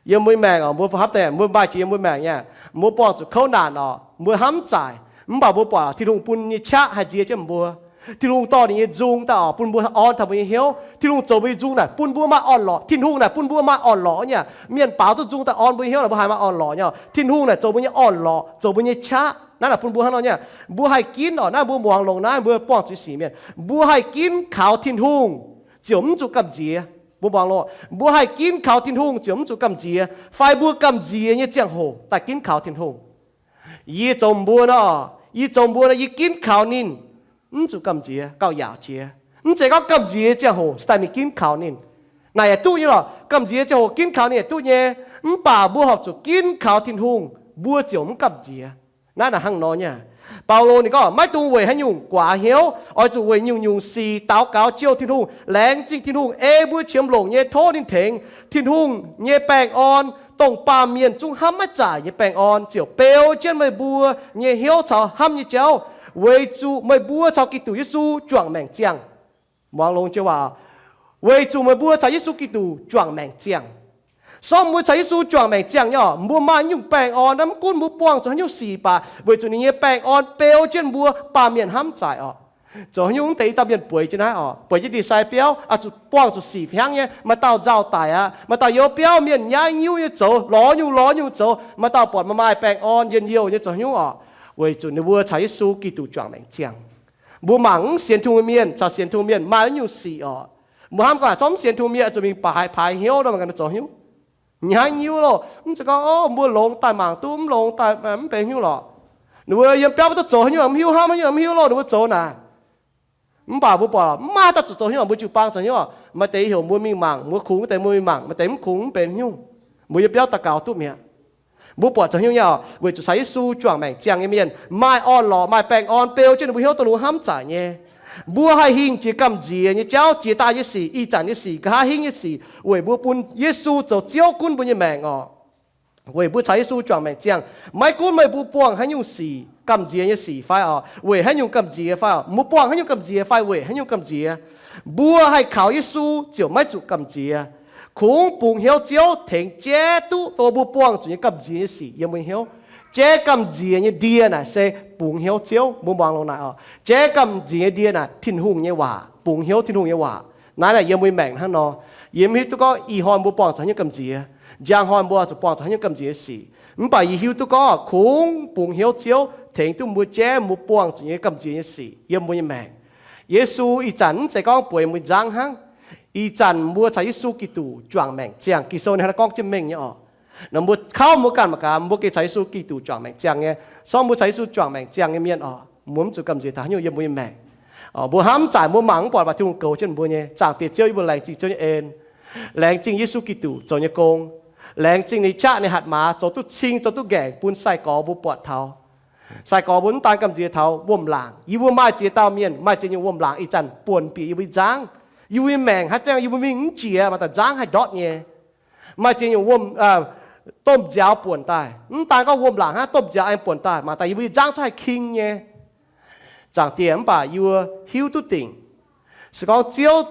Yiem mbuo maengc oc, mbuo hnamv deix, mbuo maaih jiex yiem mbuo maengc nyei, mbuo buangh zuqc kouv naanc oc, mbuo hnamv zaaic, mv baac mbuo buatc Tin-Hungh bun nyei qaqv haih nziex jienv mbuo. Tin-Hungh dorh ninh nyei nzung daaih oc, bun mbuo orn taux mbuo nyei hnyouv. Tin-Hungh zoux mbuo nyei nzung naaic bun mbuo maaih orn-lorqc. Tin-Hungh naaic bun mbuo maaih orn-lorqc nyei. Mienh baaux duqv nzung daaih orn mbuo nyei hnyouv naaic, mbuo haiz maaih orn-lorqc nyei. Tin-Hungh naaic zoux mbuo nyei orn-lorqc, zoux mbuo nyei qaqv. Naaiv naaic bun mbuo hnangv nor nyei. Mbuo haih ginv oc, naaiv mbuo muangx longx naaiv, mbuo buangh zuqc sic mienh, mbuo haih ginv kaux Tin-Hungh ziouc mv zuqc gamh nziex. Mbuo muangx longx, mbuo haih ginv kaux Tin-Hungh ziouc mv zuqc gamh nziex, fai mbuo gamh nziex nyei ziangh hoc daaih ginv kaux Tin-Hungh. Yie zoux mbuo nor, yie zoux mbuo nor, yie ginv kaux ninh mv zuqc gamh nziex, gauh yaauc jiex. Mv zeiz gorngv gamh nziex nyei ziangh hoc se daaih mingh ginv kaux ninh. Naaic yaac duqv nyei lorqc, gamh nziex ziangh hoc ginv kaux ninh yaac duqv nyei. Mv baac mbuo horpc zuqc ginv kaux Tin-Hungh, mbuo ziouc mv gamh nziex. Naaiv naaic hnangv nor nyei. Baulo ninh gorngv, maiv dungx weic haaix nyungc guaax hnyouv, oix zuqc weic nyungc-nyungc sic daux gaux jouh Tin-Hungh, laengz zingh Tin-Hungh ei mbuo qiemx longc nyei tov ninh tengx. Tin-Hungh nyei baengh orn, dongh baamh mienh zungv hnamv maiv zaaic nyei baengh orn, ziouc beu jienv meih mbuo nyei hnyouv caux hnamv nyei jauv, weic zuqc meih mbuo caux Giduc Yesu juangc maengc ziangh. Muangx longx jienv waac, weic zuqc meih mbuo caux Yesu Giduc juangc maengc ziangh. Sorng mbuo caux Yesu juangc maengc ziangh nyei oc, mbuo maaih nyungc baengh orn, mv gunv mbuo buangh zuqc haaix nyungc sic baac, weic zuqc ninh nyei baengh orn beu jienv mbuo baamh mienh hnamv zaaic oc. Zoux haaix nyungc mv deix i dauh mienh bueix jienv naaiv oc, bueix jienv ndie-sai biauv, zuqc buangh zuqc sic hnyangv nyei, maaih dauh nzauh daic aqv, maaih dauh youz biauv mienh nyaiv nyiuv nyei zoux, lorz nyungc lorz nyungc zoux, maaih dauh buatc maaih maaih baengh orn njien-youh nyei zoux haaix nyungc oc, weic zuqc ninh mbuo caux Yesu Giduc juangc maengc ziangh. Mbuo mangc mv sienx Tin-Hungh mienh caux sienx Tin-Hungh mienh maaih wuov nyungc sic oc. Mbuo hnamv gorngv aac, corc mv sienx Tin-Hungh mienh zuqc mingh paaiz paaiz hnyouv nor, mangc gaax ninh zoux haaix nyungc. Nyaiv hnyouv loh, mv zeiz gorngv, o, mbuo longx daaih mangc duqv mv longx daaih mv benx haaix nyungc lorqc. Ninh mbuo yiem biauv mv duqv zoux haaix nyungc, mv hiuv hnamv haaix nyungc, mv hiuv loh, ninh mbuo zoux naaic. Mv baac mbuo buatc mv maaih daaih zuqc zoux haaix nyungc, mbuo jiu-baang zoux haaix nyungc, maaih deix i heuc mbuo mingh mangc, mbuo kungx wuov deix mbuo mingh mangc, maaih deix mv kungx mv benx haaix nyungc. Mbuo yiem biauv daux gaux duqv mi'aqv. Mbuo buatc zoux haaix nyungc nyei oc, weic zuqc caux Yesu juangc maengc ziangh nyei mienh maaih orn-lorqc, maaih baengh orn beu jienv ninh mbuo hnyouv dongh ninh mbuo hnamv zaaic nyei. Mbuo haih hingh jiex gamh nziex nyei jauv, jiex daaih nyei sic, ih zanc nyei sic, nqa'haav hingv nyei sic, weic mbuo bun Yesu zoux Ziouv gunv mbuo nyei maengc oc. Weic mbuo caux Yesu juangc maengc ziangh, maiv gunv meih mbuo buangh haaix nyungc sic, gamh nziex nyei sic fai oc, weic haaix nyungc gamh nziex fai oc, mbuo buangh haaix nyungc gamh nziex fai weic haaix nyungc gamh nziex, mbuo haih kaux Yesu ziouc maiv zuqc gamh nziex. Kungx bungx hnyouv Ziouv tengx jaiv duqv dongh mbuo buangh zuqc nyei gamh nziex nyei sic yiem mbuo nyei hnyouv. Jaiv gamh nziex nyei ndie naaic se bungx hnyouv Ziouv. Mbuo muangx longx naaic oc. Jaiv gamh nziex nyei ndie naaic Tin-Hungh nyei waac, bungx hnyouv Tin-Hungh nyei waac. Naaiv naaic yiem mbuo nyei maengc hnangv nor. Yie mv hiuv duqv gorngv ih hnoi mbuo buangh zuqc haaix nyungc gamh nziex, njang hnoi mbuo zuqc buangh zuqc haaix nyungc gamh nziex nyei sic. Mv baac yie hiuv duqv gorngv kungx bungx hnyouv Ziouv tengx duqv mbuo jaiv mbuo buangh zuqc nyei gamh nziex nyei sic yiem mbuo nyei maengc. Yesu ih zanc mv zeiz gorngv bueix mbuo nzangv hnangv. Ih zanc mbuo caux Yesu Giduc juangc maengc ziangh. Ging-Sou ninh hnangv naaiv gorngv jienv mengh nyei oc. Nor mbuo kauv mbuo ganh mangc gaax, mbuo gengh caux Yesu Giduc juangc maengc ziangh nyei. Se gorngv mbuo caux Yesu juangc maengc ziangh nyei mienh oc, mbuo mv zuqc gamh nziex taux haaix nyungc yiem mbuo nyei maengc. Mbuo hnamv zaaic mbuo mangc mv buatc, mv baac Tin-Hungh goux jienv mbuo nyei. Zaangc Diex Ziouv, yie mbuo laengz zingh Ziouv nyei en, laengz zingh Yesu Giduc zoux nyei gong, laengz zingh ninh qaqv ninh hatc maaz zoux duqv cing zoux duqv nqaengc bun sai-gorx mbuo buatc taux. Sai-gorx mbuo mv daan gamh nziex taux wuom-laangc. Yie mbuo maaih ziex dauh mienh, maaih ziex nyungc wuom-laangc ih zanc buonc bieqc yie mbuo nyei nzangv. Yie mbuo nyei maengc haaix zanc yie mbuo mingh mv jiex, maaih daaih nzangv haih ndortv nyei. Maaih ziex nyungc wuom, domh nziaaux buonc daaih. Mv daan gorngv wuom-laangc hnangv, domh nziaaux aengx buonc daaih, maaih daaih yie mbuo nyei nzangv zungv haih king nyei. Zaangc Diex, mv baac yie mbuo hiuv duqv dingc, se gorngv Ziouv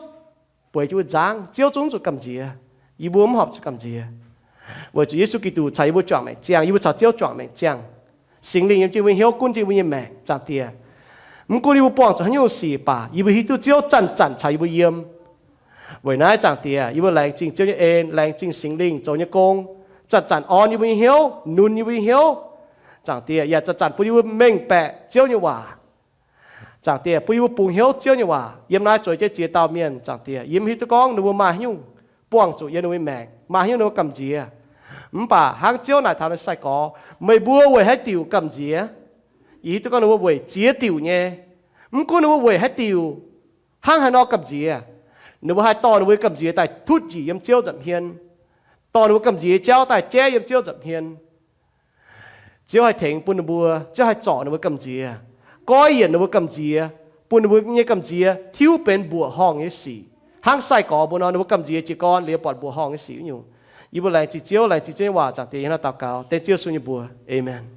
bueix jienv mbuo nzangv, Ziouv zungv zuqc gamh nziex. Yie mbuo mv horpc zuqc gamh nziex, weic zuqc Yesu Giduc caux yie mbuo juangc maengc ziangh. Yie mbuo caux Ziouv juangc maengc ziangh. Singx Lingh yiem jienv mbuo nyei hnyouv, gunv jienv mbuo nyei maengc. Zaangc Diex, mv gunv yie mbuo buangh zuqc haaix nyungc sic baac yie mbuo hiuv duqv Ziouv zanc-zanc caux yie mbuo yiem. Weic naaiv, Zaangc Diex, yie mbuo laengz zingh Ziouv nyei en, laengz zingh Singx Lingh zoux nyei gong, zanc-zanc orn yie mbuo nyei hnyouv, nunc yie mbuo nyei hnyouv. Zaangc Diex, yaac zanc-zanc bun yie mbuo mengh baeqc Ziouv nyei waac. Zaangc Diex, bun yie mbuo bungx hnyouv Ziouv nyei waac. Yiem naaiv zueiz jienv ziex dauh mienh, Zaangc Diex, yie mv hiuv duqv gorngv ninh mbuo maaih haaix nyungc buangh zuqc yiem ninh mbuo nyei maengc, maaih haaix nyungc ninh mbuo gamh nziex. Mv baac hnangv Ziouv naaic taux ninh sai-gorx, meih mbuo weic haaix diuc gamh nziex? Yie hiuv duqv gorngv ninh mbuo weic ziex diuc nyei. Mv gunv ninh mbuo weic haaix diuc, hnangv haaix nor gamh nziex, ninh mbuo haih dorh ninh mbuo nyei gamh nziex daaih tutv njiec yiem Ziouv nza'hmien, dorh ninh mbuo gamh nziex jauv daaih jaiv yiem Ziouv nza'hmien. Ziouv haih tengx bun ninh mbuo, Ziouv haih zorc ninh mbuo gamh nziex, goiv yienc ninh mbuo gamh nziex, bun ninh mbuo nyei gamh nziex tiuv benx mbuoqc horngh nyei sic, hnangv sai-gorx mbuo nor, ninh mbuo gamh nziex jiez gorn liuz buatc mbuoqc horngh nyei sic wuov nyungc. Yie mbuo laengz zingh Ziouv, laengz zingh Ziouv nyei waac. Zaangc Diex, yiem naaiv daux gaux dengv Ziouv Yesu nyei mbuox. Aamen.